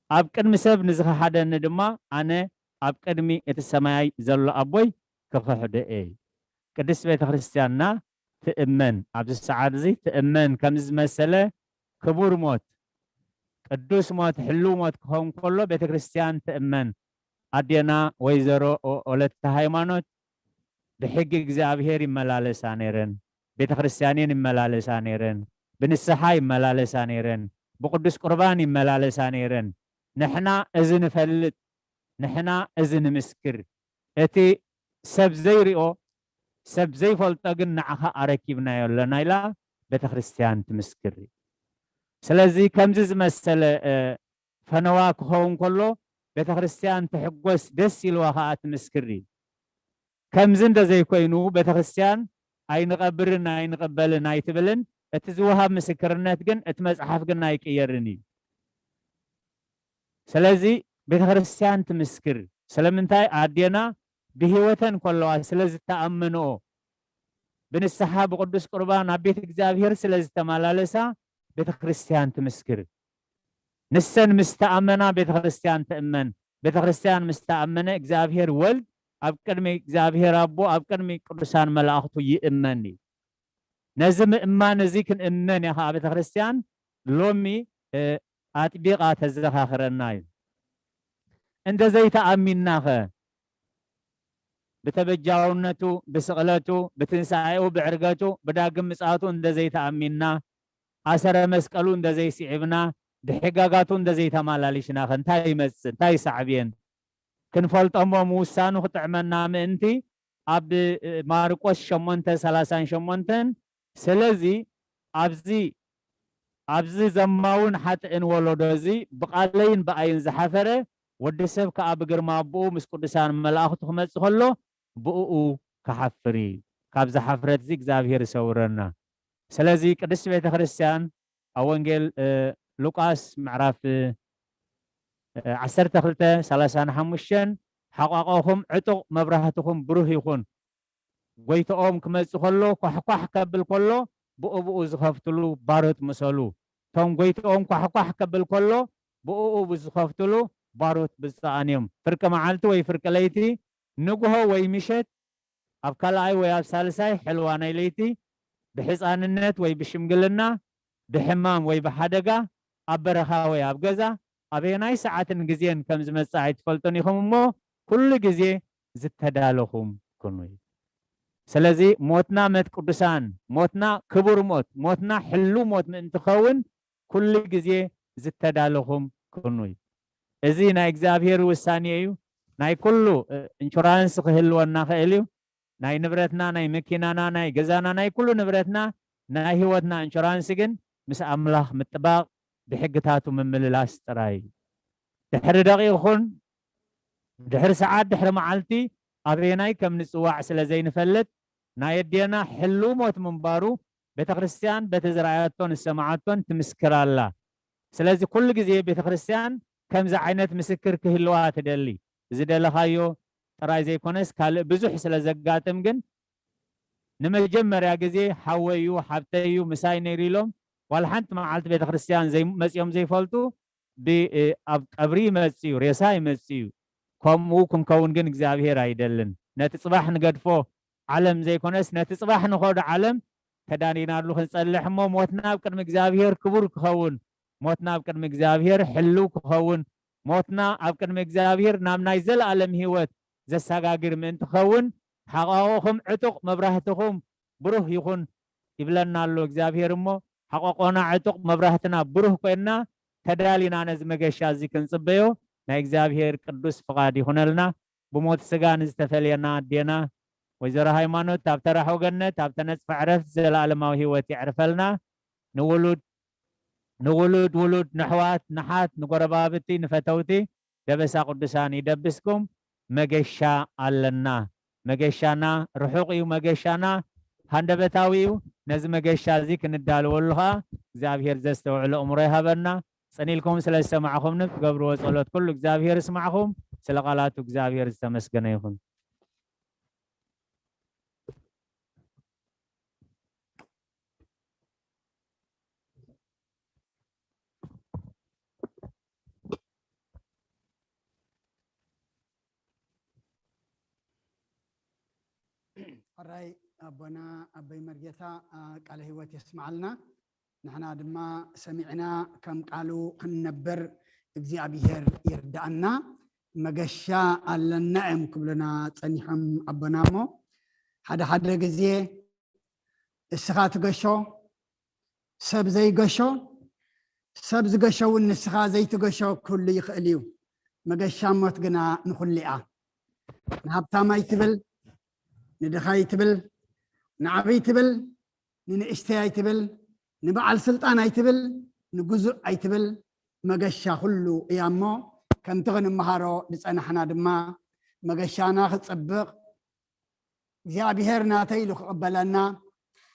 ኣብ ቅድሚ ሰብ ንዝኸሓደኒ ድማ፣ ኣነ ኣብ ቅድሚ እቲ ሰማያይ ዘሎ ኣቦይ ክኽሕዶ እየ." ቅድስት ቤተ ክርስቲያንና ትእመን፣ ኣብዚ ሰዓት እዚ ትእመን፣ ከምዚ ዝመሰለ ክቡር ሞት፣ ቅዱስ ሞት፣ ሕሉው ሞት ክኸውን ከሎ ቤተ ክርስቲያን ትእመን። ኣዴና ወይዘሮ ኦ-፣ ወለተ ሃይማኖት ብሕጊ እግዚኣብሔር ይመላለሳ ነይረን፣ ቤተ ክርስቲያንን ይመላለሳ ነይረን፣ ብንስሓ ይመላለሳ ነይረን፣ ብቅዱስ ቁርባን ይመላለሳ ነይረን። ንሕና እዚ ንፈልጥ፣ ንሕና እዚ ንምስክር። እቲ ሰብ ዘይሪኦ፣ ሰብ ዘይፈልጦ ግን ንዓኻ ኣረኪብናዮ ኣለና ኢላ ቤተክርስትያን ትምስክር። ስለዚ ከምዚ ዝመሰለ ፈነዋ ክኸውን ከሎ ቤተክርስትያን ትሕጎስ፣ ደስ ኢልዋ ከዓ ትምስክር። ከምዚ እንደዘይኮይኑ ቤተክርስትያን ኣይንቐብርን ኣይንቐበልን ኣይትብልን። እቲ ዝወሃብ ምስክርነት ግን፣ እቲ መፅሓፍ ግን ኣይቅየርን እዩ። ስለዚ ቤተክርስትያን ትምስክር። ስለምንታይ? ኣዴና ብህይወተን ከለዋ ስለ ዝተኣመንኦ፣ ብንስሓ ብቅዱስ ቁርባን ኣብ ቤት እግዚኣብሔር ስለ ዝተመላለሳ ቤተክርስትያን ትምስክር። ንሰን ምስ ተኣመና ቤተክርስትያን ትእመን። ቤተክርስትያን ምስ ተኣመነ እግዚኣብሔር ወልድ ኣብ ቅድሚ እግዚኣብሔር ኣቦ ኣብ ቅድሚ ቅዱሳን መላእኽቱ ይእመን እዩ። ነዚ ምእማን እዚ ክንእመን እያ ከዓ ቤተክርስትያን ሎሚ ኣጥቢቓ ተዘኻኽረና እዩ። እንተዘይተኣሚንናኸ ብተበጃውነቱ፣ ብስቕለቱ፣ ብትንሳኤኡ፣ ብዕርገቱ፣ ብዳግም ምጽኣቱ እንተዘይተኣሚንና፣ ኣሰረ መስቀሉ እንተዘይስዒብና፣ ብሕጋጋቱ እንተዘይተማላሊሽናኸ እንታይ ይመጽእ? እንታይ ይሳዕብየን? ክንፈልጦሞ ምውሳኑ ክጥዕመና ምእንቲ ኣብ ማርቆስ ሸሞንተ ሰላሳን ሸሞንተን፣ ስለዚ ኣብዚ ኣብዚ ዘማውን ሓጥእን ወለዶ እዚ ብቓለይን ብኣይን ዝሓፈረ፣ ወዲ ሰብ ከኣ ብግርማ ኣቦኡ ምስ ቅዱሳን መላእኽቱ ክመጽእ ከሎ ብእኡ ክሓፍር እዩ። ካብዚ ሓፍረት እዚ እግዚኣብሔር ይሰውረና። ስለዚ ቅድስቲ ቤተ ክርስቲያን ኣብ ወንጌል ሉቃስ ምዕራፍ ዓሰርተ ክልተ ሰላሳን ሓሙሽተን፣ ሓቋቋኹም ዕጡቕ መብራህትኹም ብሩህ ይኹን፣ ጎይትኦም ክመጽእ ከሎ ኳሕኳሕ ከብል ከሎ ብእብኡ ዝኸፍትሉ ባሮት ምሰሉ። እቶም ጎይትኦም ኳሕኳሕ ከብል ከሎ ብእኡ ዝኸፍትሉ ባሮት ብፁዓን እዮም። ፍርቂ መዓልቲ ወይ ፍርቂ ለይቲ፣ ንግሆ ወይ ምሸት፣ ኣብ ካልኣይ ወይ ኣብ ሳልሳይ ሕልዋ ናይ ለይቲ፣ ብሕፃንነት ወይ ብሽምግልና፣ ብሕማም ወይ ብሓደጋ፣ ኣብ በረኻ ወይ ኣብ ገዛ፣ ኣበየናይ ሰዓትን ግዜን ከም ዝመጽእ ኣይትፈልጡን ኢኹም እሞ፣ ኩሉ ግዜ ዝተዳለኹም ኩኑ። ስለዚ ሞትና መት ቅዱሳን፣ ሞትና ክቡር ሞት፣ ሞትና ሕሉ ሞት ምእንቲ ኸውን ኩሉ ግዜ ዝተዳለኹም ኩኑ። እዚ ናይ እግዚኣብሔር ውሳኔ እዩ። ናይ ኩሉ ኢንሹራንስ ክህልወና ክእል እዩ። ናይ ንብረትና፣ ናይ መኪናና፣ ናይ ገዛና፣ ናይ ኩሉ ንብረትና፣ ናይ ህይወትና ኢንሹራንስ ግን ምስ ኣምላኽ ምጥባቕ፣ ብሕግታቱ ምምልላስ ጥራይ እዩ። ድሕሪ ደቂቕ ኹን ድሕሪ ሰዓት፣ ድሕሪ መዓልቲ ኣበየናይ ከም ንጽዋዕ ስለ ዘይንፈልጥ፣ ናይ ኣዴና ሕልው ሞት ምንባሩ ቤተ ክርስቲያን በቲ ዝረኣያቶን ዝሰማዓቶን ትምስክር ኣላ። ስለዚ ኩሉ ግዜ ቤተ ክርስቲያን ከምዚ ዓይነት ምስክር ክህልዋ ትደሊ። ዝደለኻዮ ጥራይ ዘይኮነስ ካልእ ብዙሕ ስለ ዘጋጥም ግን ንመጀመርያ ግዜ ሓወይ እዩ፣ ሓብተይ እዩ፣ ምሳይ ነይሩ ኢሎም ዋላ ሓንቲ መዓልቲ ቤተ ክርስቲያን ዘይ-፣ መጺኦም ዘይፈልጡ ብ-፣ ኣብ ቀብሪ ይመጽእ እዩ፣ ሬሳ ይመጽእ እዩ። ከምኡ ክንከውን ግን እግዚኣብሔር ኣይደልን። ነቲ ጽባሕ ንገድፎ ዓለም ዘይኮነስ ነቲ ጽባሕ ንኸዶ ዓለም ተዳሊናሉ ክንጸልሕ እሞ ሞትና ኣብ ቅድሚ እግዚኣብሔር ክቡር ክኸውን፣ ሞትና ኣብ ቅድሚ እግዚኣብሔር ሕልው ክኸውን፣ ሞትና ኣብ ቅድሚ እግዚኣብሔር ናብ ናይ ዘለኣለም ህይወት ዘሰጋግር ምእንቲ ክኸውን ሓቋቑኹም ዕጡቕ መብራህትኹም ብሩህ ይኹን ይብለና ኣሎ እግዚኣብሔር እሞ ሓቋቆና ዕጡቕ መብራህትና ብሩህ ኮይንና ተዳሊና ነዚ መገሻ እዚ ክንጽበዮ ናይ እግዚኣብሔር ቅዱስ ፍቓድ ይኹነልና። ብሞት ስጋ ንዝተፈልየና ኣዴና ወይዘሮ ሃይማኖት ኣብ ተራሕው ገነት ኣብ ተነጽፈ ዕረፍቲ ዘለኣለማዊ ህይወት የዕርፈልና። ንውሉድ ንውሉድ ውሉድ ንሕዋት ንሓት ንጎረባብቲ ንፈተውቲ ደበሳ ቅዱሳን ይደብስኩም። መገሻ ኣለና። መገሻና ርሑቕ እዩ። መገሻና ሃንደበታዊ እዩ። ነዚ መገሻ እዚ ክንዳለወሉ ኸኣ እግዚኣብሔር ዘስተውዕሎ እምሮ ይሃበና። ጽን ኢልኩም ስለ ዝሰማዕኹምኒ፣ ትገብርዎ ጸሎት ኩሉ እግዚኣብሔር ይስማዕኹም። ስለ ቃላቱ እግዚኣብሔር ዝተመስገነ ይኹን። ሕራይ ኣቦና ኣቦይ መርጌታ፣ አ፣ ቃለ ህይወት የስምዓልና። ንሕና ድማ ሰሚዕና ከም ቃሉ ክንነብር እግዚኣብሔር ይርድኣና። መገሻ ኣለና እዮም ክብሉና ጸኒሖም ኣቦና። እሞ ሓደ ሓደ ግዜ እስኻ ትገሾ፣ ሰብ ዘይገሾ፣ ሰብ ዝገሾ እውን ንስኻ ዘይትገሾ ክህሉ ይኽእል እዩ። መገሻ ሞት ግና ንኹሉ እያ። ንሃብታም ኣይትብል፣ ንድኻ ኣይትብል፣ ንዓብይ ትብል፣ ንንእሽተይ ኣይትብል፣ ንበዓል ስልጣን ኣይትብል፣ ንግዙእ ኣይትብል፣ መገሻ ኩሉ እያ እሞ፣ ከምቲ ክንመሃሮ ዝጸናሕና ድማ፣ መገሻና ክጽብቕ፣ እግዚኣብሔር ናተይ ኢሉ ክቕበለና፣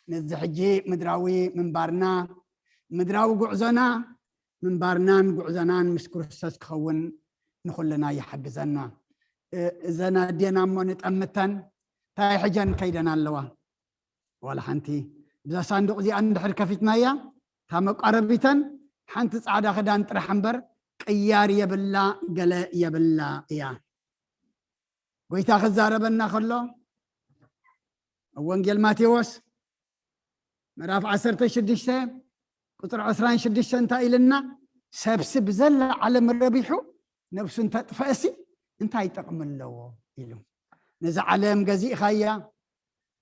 ነዚ ሕጂ ምድራዊ ምንባርና፣ ምድራዊ ጉዕዞና፣ ምንባርናን ጉዕዞናን ምስ ክርስቶስ ክኸውን ንኹልና ይሓግዘና። እ-፣ እዘን ኣዴና እሞ ንጠምተን፣ እንታይ ሕጀን ከይደን ኣለዋ? ዋላ ሓንቲ። ብዛ ሳንዱቕ እዚኣ እንድሕር ከፊትናያ፣ እታ መቋረቢተን ሓንቲ ጻዕዳ ክዳን ጥራሕ እምበር ቅያር የብላ፣ ገለ የብላ እያ። ጎይታ ክዛረበና ከሎ፣ ኣብ ወንጌል ማቴዎስ ምዕራፍ ዓሰርተ ሽዱሽተ ቁጽሪ ዕስራን ሽዱሽተ እንታይ ኢልና? "ሰብሲ ብዘላ ዓለም ረቢሑ ነብሱ እንተጥፈእሲ እንታይ ጥቕሚ ኣለዎ?" ኢሉ። ነዛ ዓለም ገዚእኻያ፣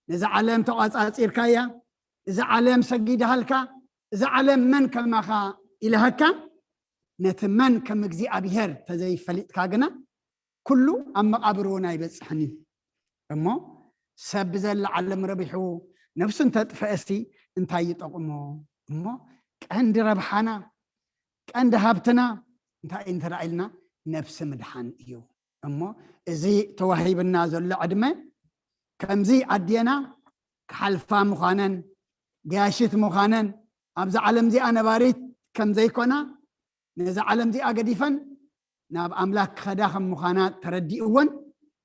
ነዛ ዓለም ተቋጻጺርካያ፣ እዛ ዓለም ሰጊዳሃልካ፣ እዛ ዓለም መን ከማኻ ኢልሃካ፣ ነቲ መን ከም እግዚኣብሔር ተዘይፈሊጥካ ግና፣ ኩሉ ኣብ መቓብር እውን ኣይበጽሕን እዩ። እሞ ሰብ ብዘላ ዓለም ረቢሑ ነብሱ እንተጥፈአሲ እንታይ ይጠቕሞ? እሞ ቀንዲ ረብሓና፣ ቀንዲ ሃብትና እንታይ እዩ እንተ ኢልና፣ ነብሲ ምድሓን እዩ። እሞ እዚ ተዋሂብና ዘሎ ዕድመ፣ ከምዚ ኣዴና ክሓልፋ ምዃነን፣ ገያሽት ምዃነን፣ ኣብዛ ዓለም እዚኣ ነባሪት ከም ዘይኮና፣ ነዛ ዓለም እዚኣ ገዲፈን ናብ ኣምላኽ ክኸዳ ከም ምዃና ተረዲእወን፣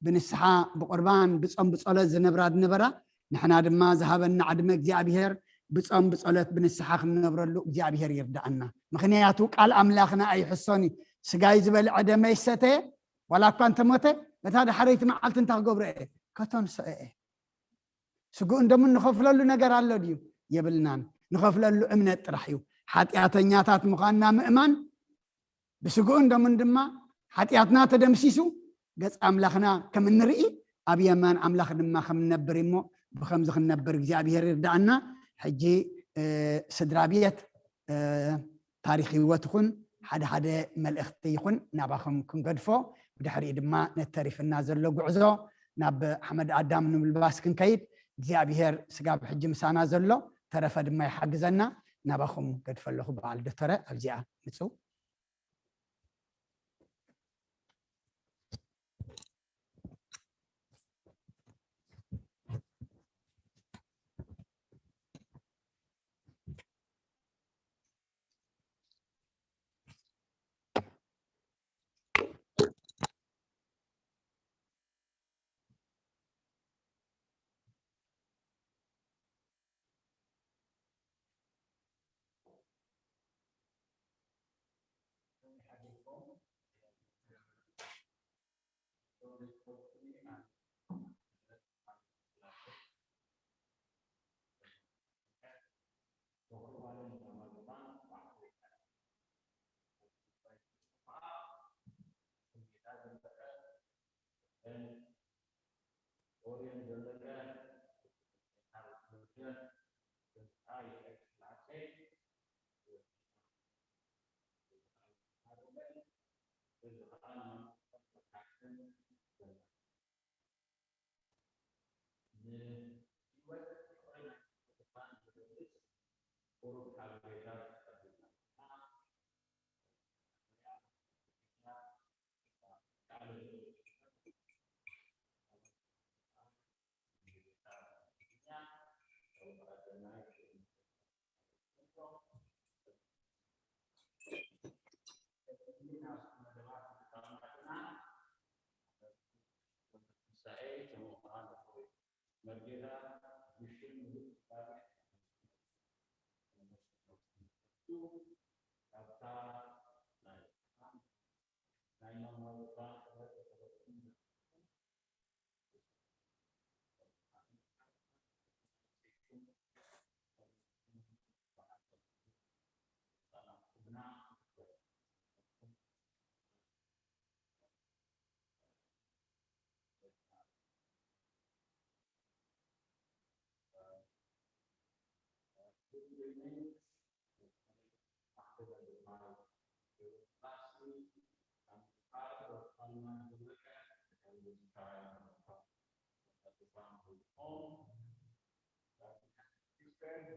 ብንስሓ፣ ብቁርባን፣ ብጾም፣ ብጸሎት ዝነብራ ዝነበራ፣ ንሕና ድማ ዝሃበና ዕድመ እግዚኣብሔር ብጾም፣ ብጸሎት፣ ብንስሓ ክንነብረሉ እግዚኣብሔር ይርዳኣና። ምኽንያቱ ቃል ኣምላኽና ኣይሕሶን እዩ። "ስጋይ ዝበልዐ ደመይ ዝሰተየ፣ ዋላ እኳ እንተሞተ፣ በታ ዳሕረይቲ መዓልቲ እንታይ ክገብሮ እየ? ከተንስኦ እየ። ስግኡን ደሙን ንኸፍለሉ ነገር ኣሎ ድዩ? የብልናን። ንኸፍለሉ እምነት ጥራሕ እዩ። ሓጢኣተኛታት ምዃንና ምእማን፣ ብስግኡን ደሙን ድማ ሓጢኣትና ተደምሲሱ፣ ገጽ ኣምላኽና ከም እንርኢ፣ ኣብ የማን ኣምላኽ ድማ ከም እንነብር እሞ፣ ብኸምዚ ክንነብር እግዚኣብሔር ይርዳኣና። ሕጂ፣ እ፣ ስድራ ቤት፣ እ፣ ታሪኽ ህይወት ይኹን፣ ሓደ ሓደ መልእኽቲ ይኹን፣ ናባኹም ክንገድፎ፣ ብድሕሪኡ ድማ ነተሪፍና ዘሎ ጉዕዞ ናብ ሓመድ ኣዳም ንምልባስ ክንከይድ፣ እግዚኣብሔር ስጋብ ሕጂ ምሳና ዘሎ፣ ተረፈ ድማ ይሓግዘና። ናባኹም ገድፈ ኣለኹ። በዓል ዶተረ ኣብዚኣ ምጹ።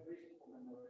Here with me are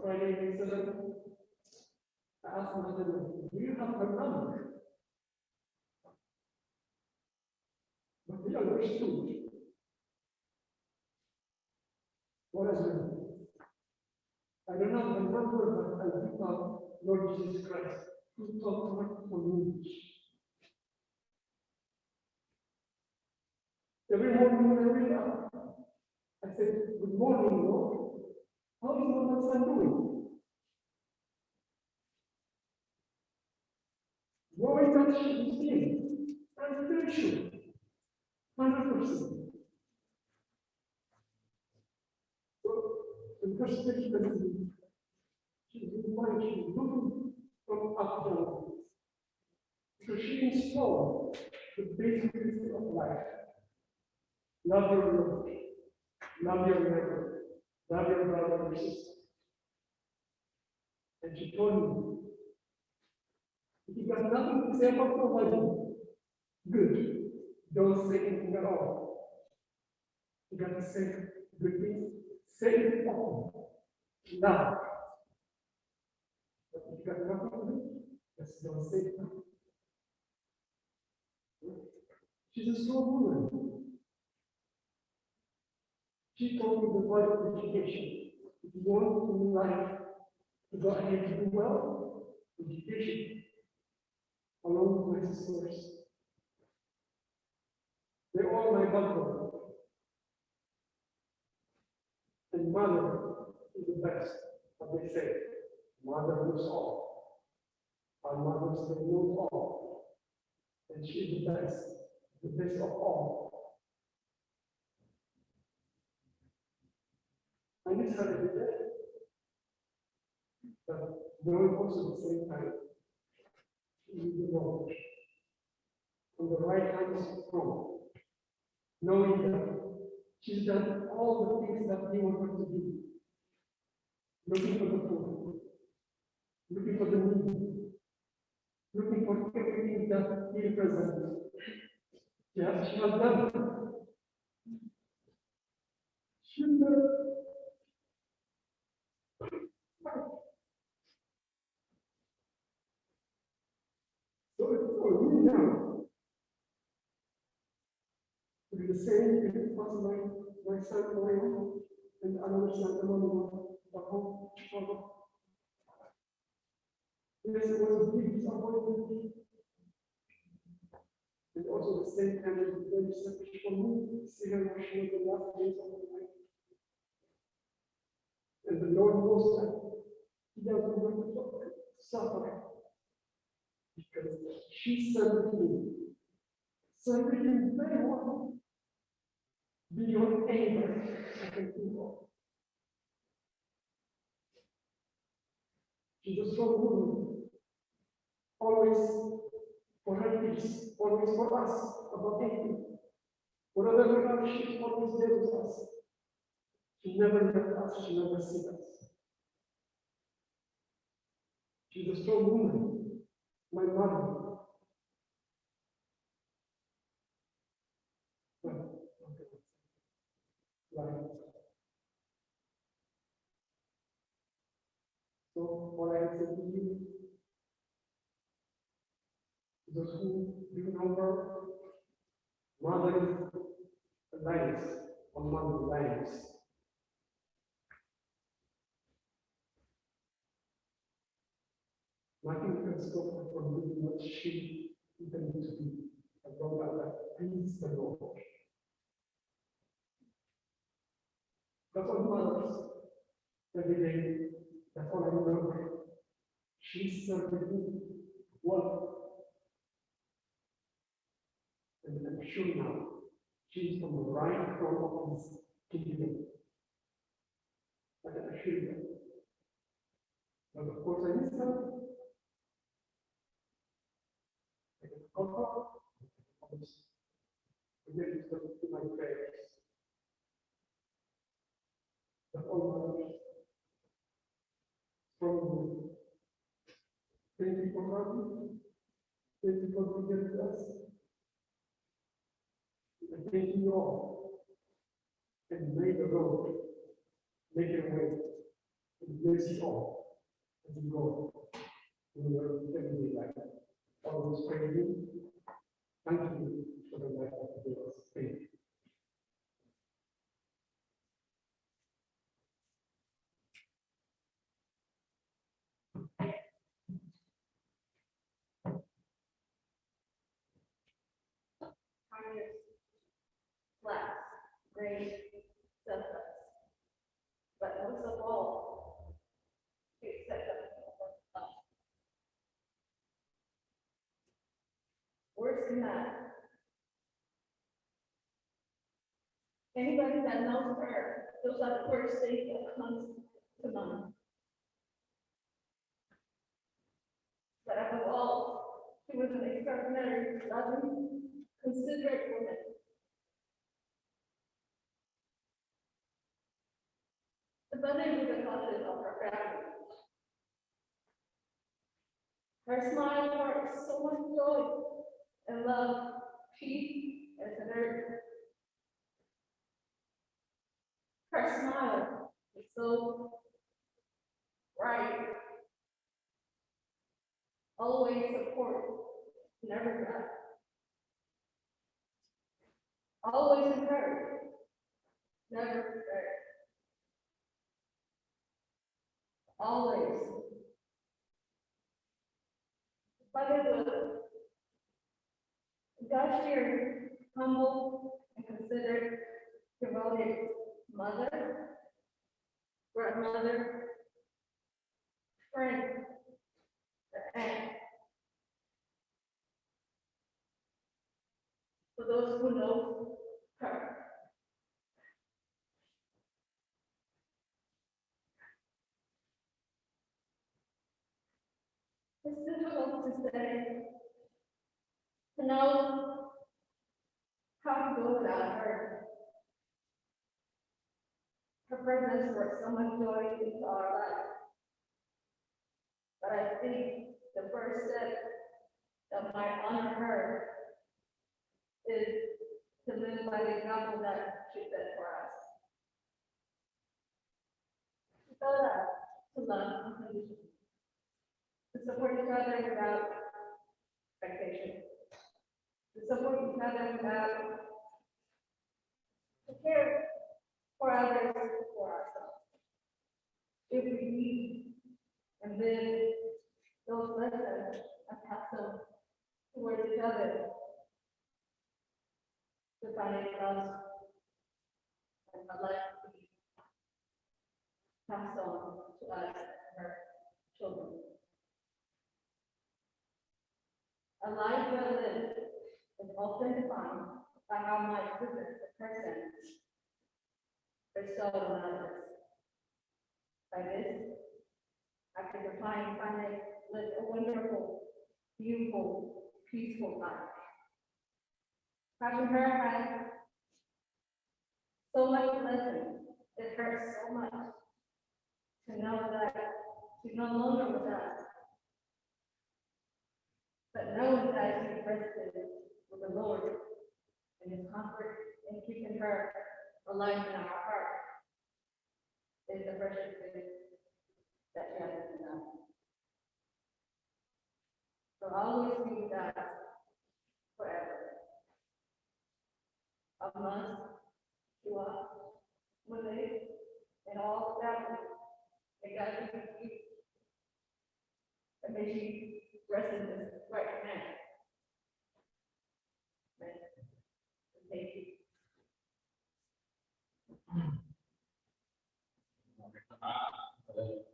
Friday, seven, I asked my husband, "Do you have her number?" But he understood what I meant. "I don't have her number, but I do have Lord Jesus Christ, who taught her for me." Every morning when I wake up, I said, "Good morning, Lord. How is my son doing?" Knowing that she is healed, I'm very sure, hundred percent. So, the first thing that she is doing, she's looking from up down. So she installed the basic principle of life. Love your Lord, love your neighbor, love your brother and sister. And she told me, "If you got nothing to say about nobody, good. Don't say anything at all. You got to say good things, say it often. Love. But if you got nothing to do, just don't say it." She's a strong woman. She told me the value of education. If you want in life to go ahead to do well, education, along with my sisters. They are my backbone. And mother is the best, as they say. Mother knows all. Our mothers, they know all. And she is the best, the best of all. I miss her every day. But knowing also at the same time, she is the Lord. On the right hand is the throne. Knowing that she's done all the things that he wanted to do. Looking for the poor, looking for the needy, looking for everything that he represents. Yes, she has done it. She has done it. So it's for me now. It is the same if it was my, my son Mario and another son Emmanuel at home, Chicago. Yes, it was a big disappointment. And also the same time, it was very selfish for me to see her rushing in the last days of her life. And the Lord knows that he doesn't want to suffer because she served me, served me very well beyond anything I can think of. She's a strong woman, always for her kids, always for us, about anything. Whatever we have, she always there with us. She never left us, she never seen us. She's a strong woman, my mother. Right. So what I said to you, those who do not work, mother is alliance, one mother alliance. Nothing can stop her from doing what she intended to do, as long as that pleases the Lord. That's what matters. Every day, that's all I remember. She served me well. And I'm sure now, she is on the right front of this kingdom. I can assure you that. But of course, I miss her. I can call her. I can always connect with her through my prayers. But all mothers, strong women, thank you for loving. Thank you for being there with us. And thank you all. And may the Lord make a way to Bless you all as you go in your everyday life. Always pray you. Thank you for the life that you give us. Thank you. Kindness, last, grace, selfless. But most of all, to accept them. Worse than that, anybody that knows her, those are the first things that comes to mind. But above all, she was an extraordinary, loving, considerate woman. The Sunday was a conscious of her family. Her smile brought so much joy and love, peace and serenity. Her smile is so bright, always support, never doubt. Always encourage, never despair. Always. Father Will, God fearing, humble, and considered, devoted mother, grandmother, friend, and aunt. For those who know her. It's difficult to say, to know how to go without her. Her presence brought so much joy into our life. But I think the first step that might honor her is to live by the example that she set for us. She taught us to love unconditionally, to support each other without expectation, to support each other without, to care for others for ourselves. If we need and live those lessons and pass them towards each other, to find us and a life to be passed on to us and her children. A life well lived is often defined by how much goodness a person bestows on others. By this, I can define finite with a wonderful, beautiful, peaceful life. Having her had so much blessing, it hurts so much to know that she's no longer with us. But knowing that she rested with the Lord in his comfort and keeping her alive in our heart is the precious gift that she has given us. So always be with us forever. Amongst you are, and all that we got to be and may she rest in this right now. Amen. Thank you.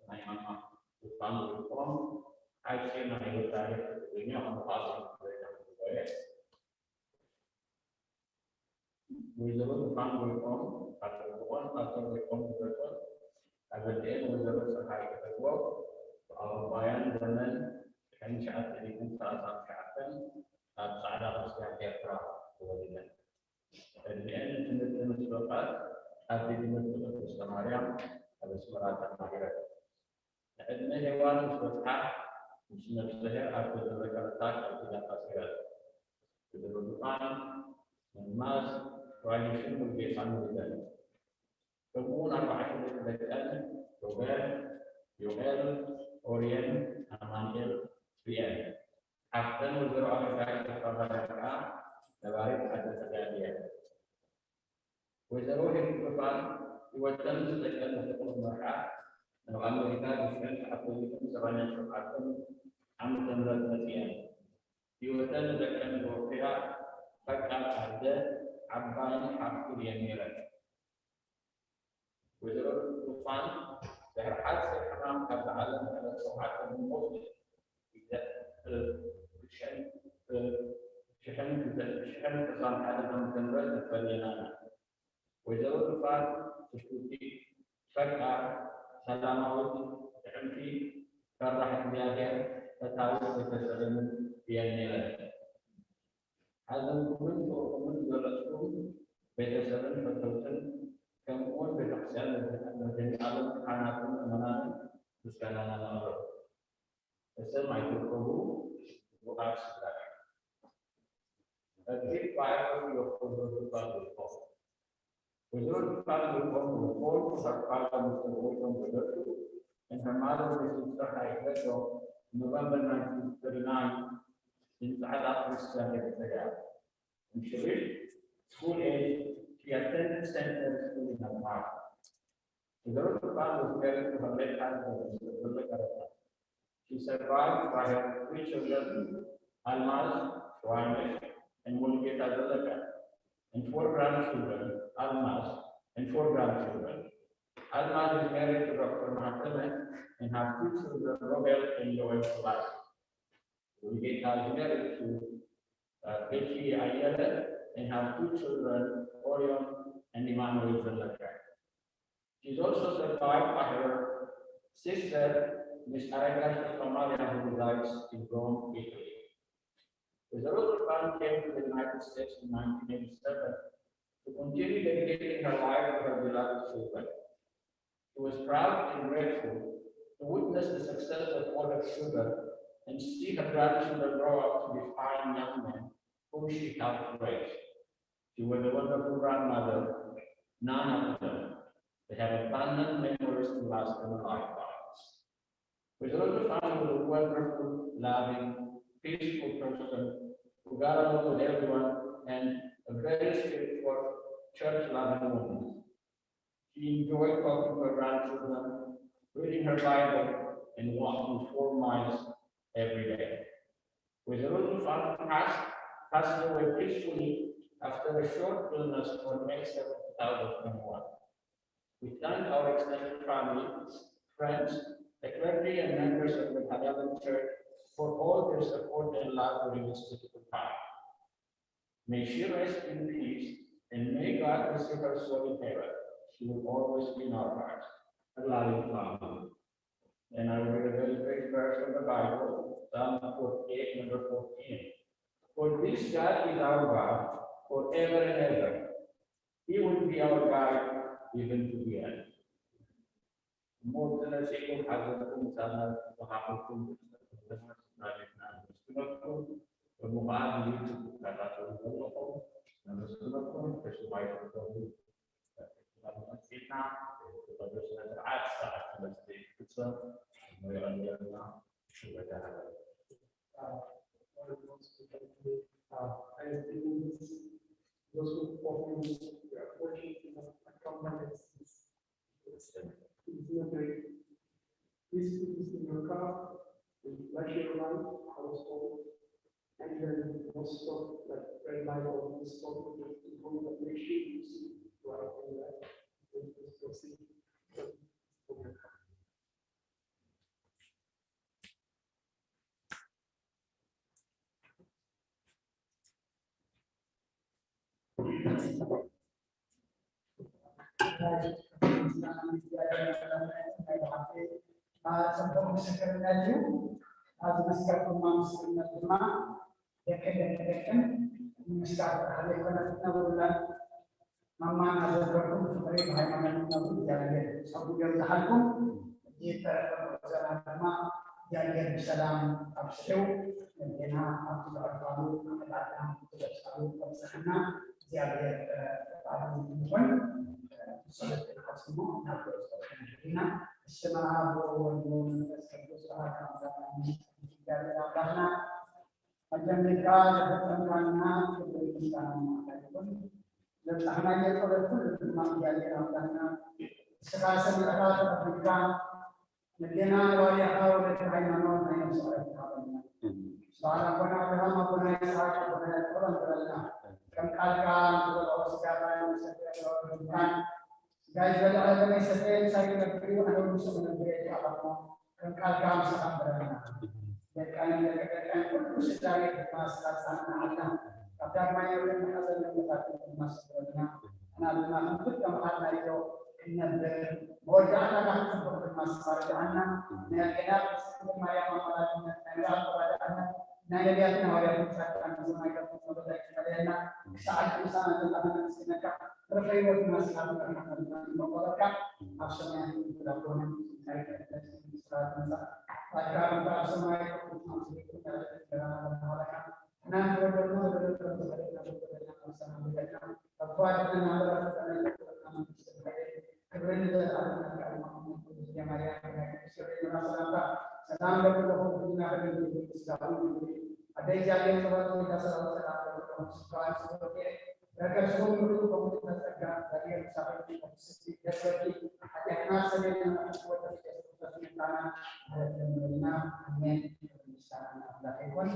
ናይ ማማ ዙፋን ሪፎርም ሓቂ ናይ ታሪክ ትግርኛ ቋንቋ ትግርኛ ወይዘሮ ዙፋን ጎይቶም፣ ኣቶ ብርቱካን፣ ኣቶ ጎይቶም ዝበልዖት፣ ኣገልግኤል ወይዘሮ ፀሃይ ከተግቦ፣ ብኣውሮፓውያን ዘመን ሽሕን ትሽዓተ ሚእትን ሰላሳን ትሽዓተን ኣብ ፃዕዳ ክርስትያን ኤርትራ ተወሊደን። ዕድሚኤን ንትምህርቲ ምስ በቕዐት ኣብ ቤት ትምህርቲ ቅድስተ ማርያም ኣብ ኣስመራ ተማሂረን። ንዕድመ ሄዋን ምስ በጽሓ፣ ምስ ነፍስሄር ኣብ ዝተደረገለታ ቃል ኪዳን ኣሲረን። ብድርድፋን፣ ምምማዝ፣ ራይሽን ሙሉጌታን ወሊደን። ከምኡውን ኣርባዕተ ደቂ ደቀን፣ ሮቤል፣ ዮኤል ኦርየን ኣማኑኤል ሪኤል። ሓፍተን ወይዘሮ ኣረጋሽ ተስፋማርያም ከኣ ነባሪት ዓዲ ጸጋድ እያ። ወይዘሮ ሄርትሩፋን ህይወተን ዝጠቀም ዝኽእል መርዓ ናብ ኣመሪካ ብሽሕን ትሽዓተ ሚእትን ሰማንያን ሸውዓተን ዓመተ ምህረት መጺኤን። ህይወተን ንደቀን ዘወፈያ ፈቃር ኣደ ዓባይን ሓፍትን እየን ነይረን። ወይዘሮ ቱፋን ድሕሪ ሓፂር ሕማም ካብዛ ዓለም ዕለት ሸውዓተ ግንቦት ሽሕን ዕስራን ሓደ ዓመተ ምህረት ተፈሊና ኢና። ወይዘሮ ቱፋን ትፍትውቲ፣ ፈቃር፣ ሰላማዊት፣ ጥዕምቲ፣ ፈራሕ እግዚኣብሔር፣ ፈታዊት ቤተሰብን እየን ነይረን። ሓዘንኩምን ፍቕርኩምን ዝገለጽኩም ቤተሰብን ፈተውትን፣ ከምኡውን ቤተክርስትያን መድኃኔዓለም ካህናትን ምእመናንን ምስጋናና ነቕርብ። እሰም ኣይትርከቡ ውኣት ስጋር። A great fire of your prototype will fall. Without fire will come will fall to her father, Mister Wilson Roberto, and her mother, Missus Sarah Roberto, November nineteen thirty-nine, in South Africa, Pretoria. When she reached school age, she attended Saint Mary's School in Namibia. She wrote the Bible very to her late husband, Mister Wilson Roberto. She survived by her three children, Almaz, Shwanesh, and Mulugeta Zalaka, and four grandchildren, Almaz, and four grandchildren. Almaz is married to Doctor Mahatma and have two children, Robert and Joel Selassie. Mulugeta is married to uh, Betty Ayala and have two children, Orion and Emmanuel Zalaka. She is also survived by her sister, Miss Araga Shikamaria, who resides in Rome, Italy. Wizarot Khan came to the United States in nineteen eighty-seven to continue dedicating her life to her beloved children. She was proud and grateful to witness the success of all her children and see her grandchildren grow up to be fine young men whom she helped raise. She was a wonderful grandmother, none of them. They have abundant memories to last them lifetimes. Wizarot Khan was a wonderful, loving, peaceful person who got along with everyone and a very straightforward, church-loving woman. She enjoyed talking to her grandchildren, reading her Bible, and walking four miles every day. Wizarot Khan passed, passed away peacefully after a short illness on May seventh, two thousand twenty-one. We thank our extended family, friends, the clergy, and members of the Hadavan Church for all their support and love during this difficult time. May she rest in peace, and may God receive her soul in heaven. She will always be in our hearts. A loving family. And I will read a very brief verse from the Bible, Psalm forty-eight, number fourteen. For this God is our God forever and ever. He will be our guide even to the end. ሞት ተነሲኡ ሓዘንኩም ምሳና ዝሓፈኩም ስድራቤትና ነመስግነኩም። ከምኡ ከዓ ብዩቱብ ትከታተሉ ዘለኹም ነመስግነኩም። ተሽማይ ትርከቡ። መፅና ዝቀዶ ስነ ስርዓት ሰዓት ሰለስተ ይፍፀም። ንሪኦ ኣለና። ሽወዳሃለ Those who perform, we are fortunate to have a company that is It's not very peaceful in your car, in luxury life, household, and then most of like red light or this sort of people that make sure you see right in that. ጽቡቕ ምስክርነት እዩ። ኣብ ዝመስከርኩማ ምስክርነት ድማ ደቂ ደቂ ደቅን ንምስካር ጥራሕ ዘይኮነ ክትነብሩለን መማና ዘገርኩም ፍቕሪ ብሃይማኖት ክትነብሩ እግዚኣብሔር ጸጉ የብዝሓልኩም። እዚ ተረፈ ጉዕዞና ድማ እግዚኣብሔር ብሰላም ኣብፅሑ። ነዴና ኣብቲ ዘዕርፋሉ ዓመታትና ዝበፅሓሉ ኣብፅሓና እግዚኣብሔር ፈቃዱ ይኹን። ብፀሎት ክንሓስሞ ናብ ጉዕዞ ክንህድና በስመ አብ ወወልድ ወመንፈስ ቅዱስ አሐዱ አምላክ አሜን። እግዚአብሔር አምላክና መጀመሪያ ለፈጸምካና ክብር ምስጋና ይሁን። ለብጻሕናዮ ጸሎት ኩሉ ድማ እግዚአብሔር አምላክና ንስኻ ሰሚዕኻ ተቐቢልካ ንዴና ንባርያኻ ወለተ ሃይማኖት ናይ ነፍሲ ዕረፍቲ ሃበና። በዓል ኣቦና አብርሃም፣ አቡነ ይስሐቅ፣ አቡነ ያዕቆብ ኣንብረልና። ከም ቃልካ ንዝበልዖ ስጋና ንሰግድ ንወርድካን ስጋይ ዝበልዐ ደመይ ሰተየ ምሳይ ክነብር እዩ፣ ኣነ እውን ምስኡ ክነብር እየ ኢልካ ኣባትና ከም ቃልካ ምሳኻ ኣንብረልና። ደቃይን ደቂ ደቃይን ኩሉ ስድራ ቤት ድማ ንስኻ ጻንዓልና። ካብ ዳግማይ መውለድ ንሓዘን ንሞታትን ድማ ስበረልና። ኣና ድማ ከም ኩሎም ኣድናይቶ ክንነብር መወዳእታና ክንጽብቕ ድማ ንስኻ ርድኣና። ናይ ኣዴና ቅድስቲ ድንግል ማርያም ኣማላድነት ናይ መልኣክ ተራዳእነት ናይ ነቢያትን ሃዋርያትን ጻድቃን ሰማዕታትን ጸሎት ኣይትፈለየና። ክሳዕ ቅዱሳን ኣቦታትና ነመስግነካ። ተረፈ ህይወትና ስለ ኣምላኽና መቆረካ ኣብ ሰማያት ትረክቦና። ናይ ቅድስት ስራ ትምጻእ። ጻድቃን ኣብ ሰማይ ቅዱስ ማስሪኩ ናይ ቅድስት ስራ ተባረካ። እናንተ ወደድና ወደድና ወደድና ወደድና ወደድና ተባረክና። ክብርን ለዘለዓለም ለዘለዓለም። ሰላም ለኩልኩም፣ አደ እግዚአብሔር ጸባኦት ወልዳ ሰራዊት ሰላም ለኩልኩም። ስብሐት ስብሐት ረከብኩም ምሉእ በሙሉ ተጸጋ እግዚአብሔር ሳበቂ ስስቲ ደስበቂ ኃጢአትና ሰሜን መንፈስ ወደ ኢየሱስ ክርስቶስ ይምጣና። አሜን። ምስጋና አምላክ ይሁን።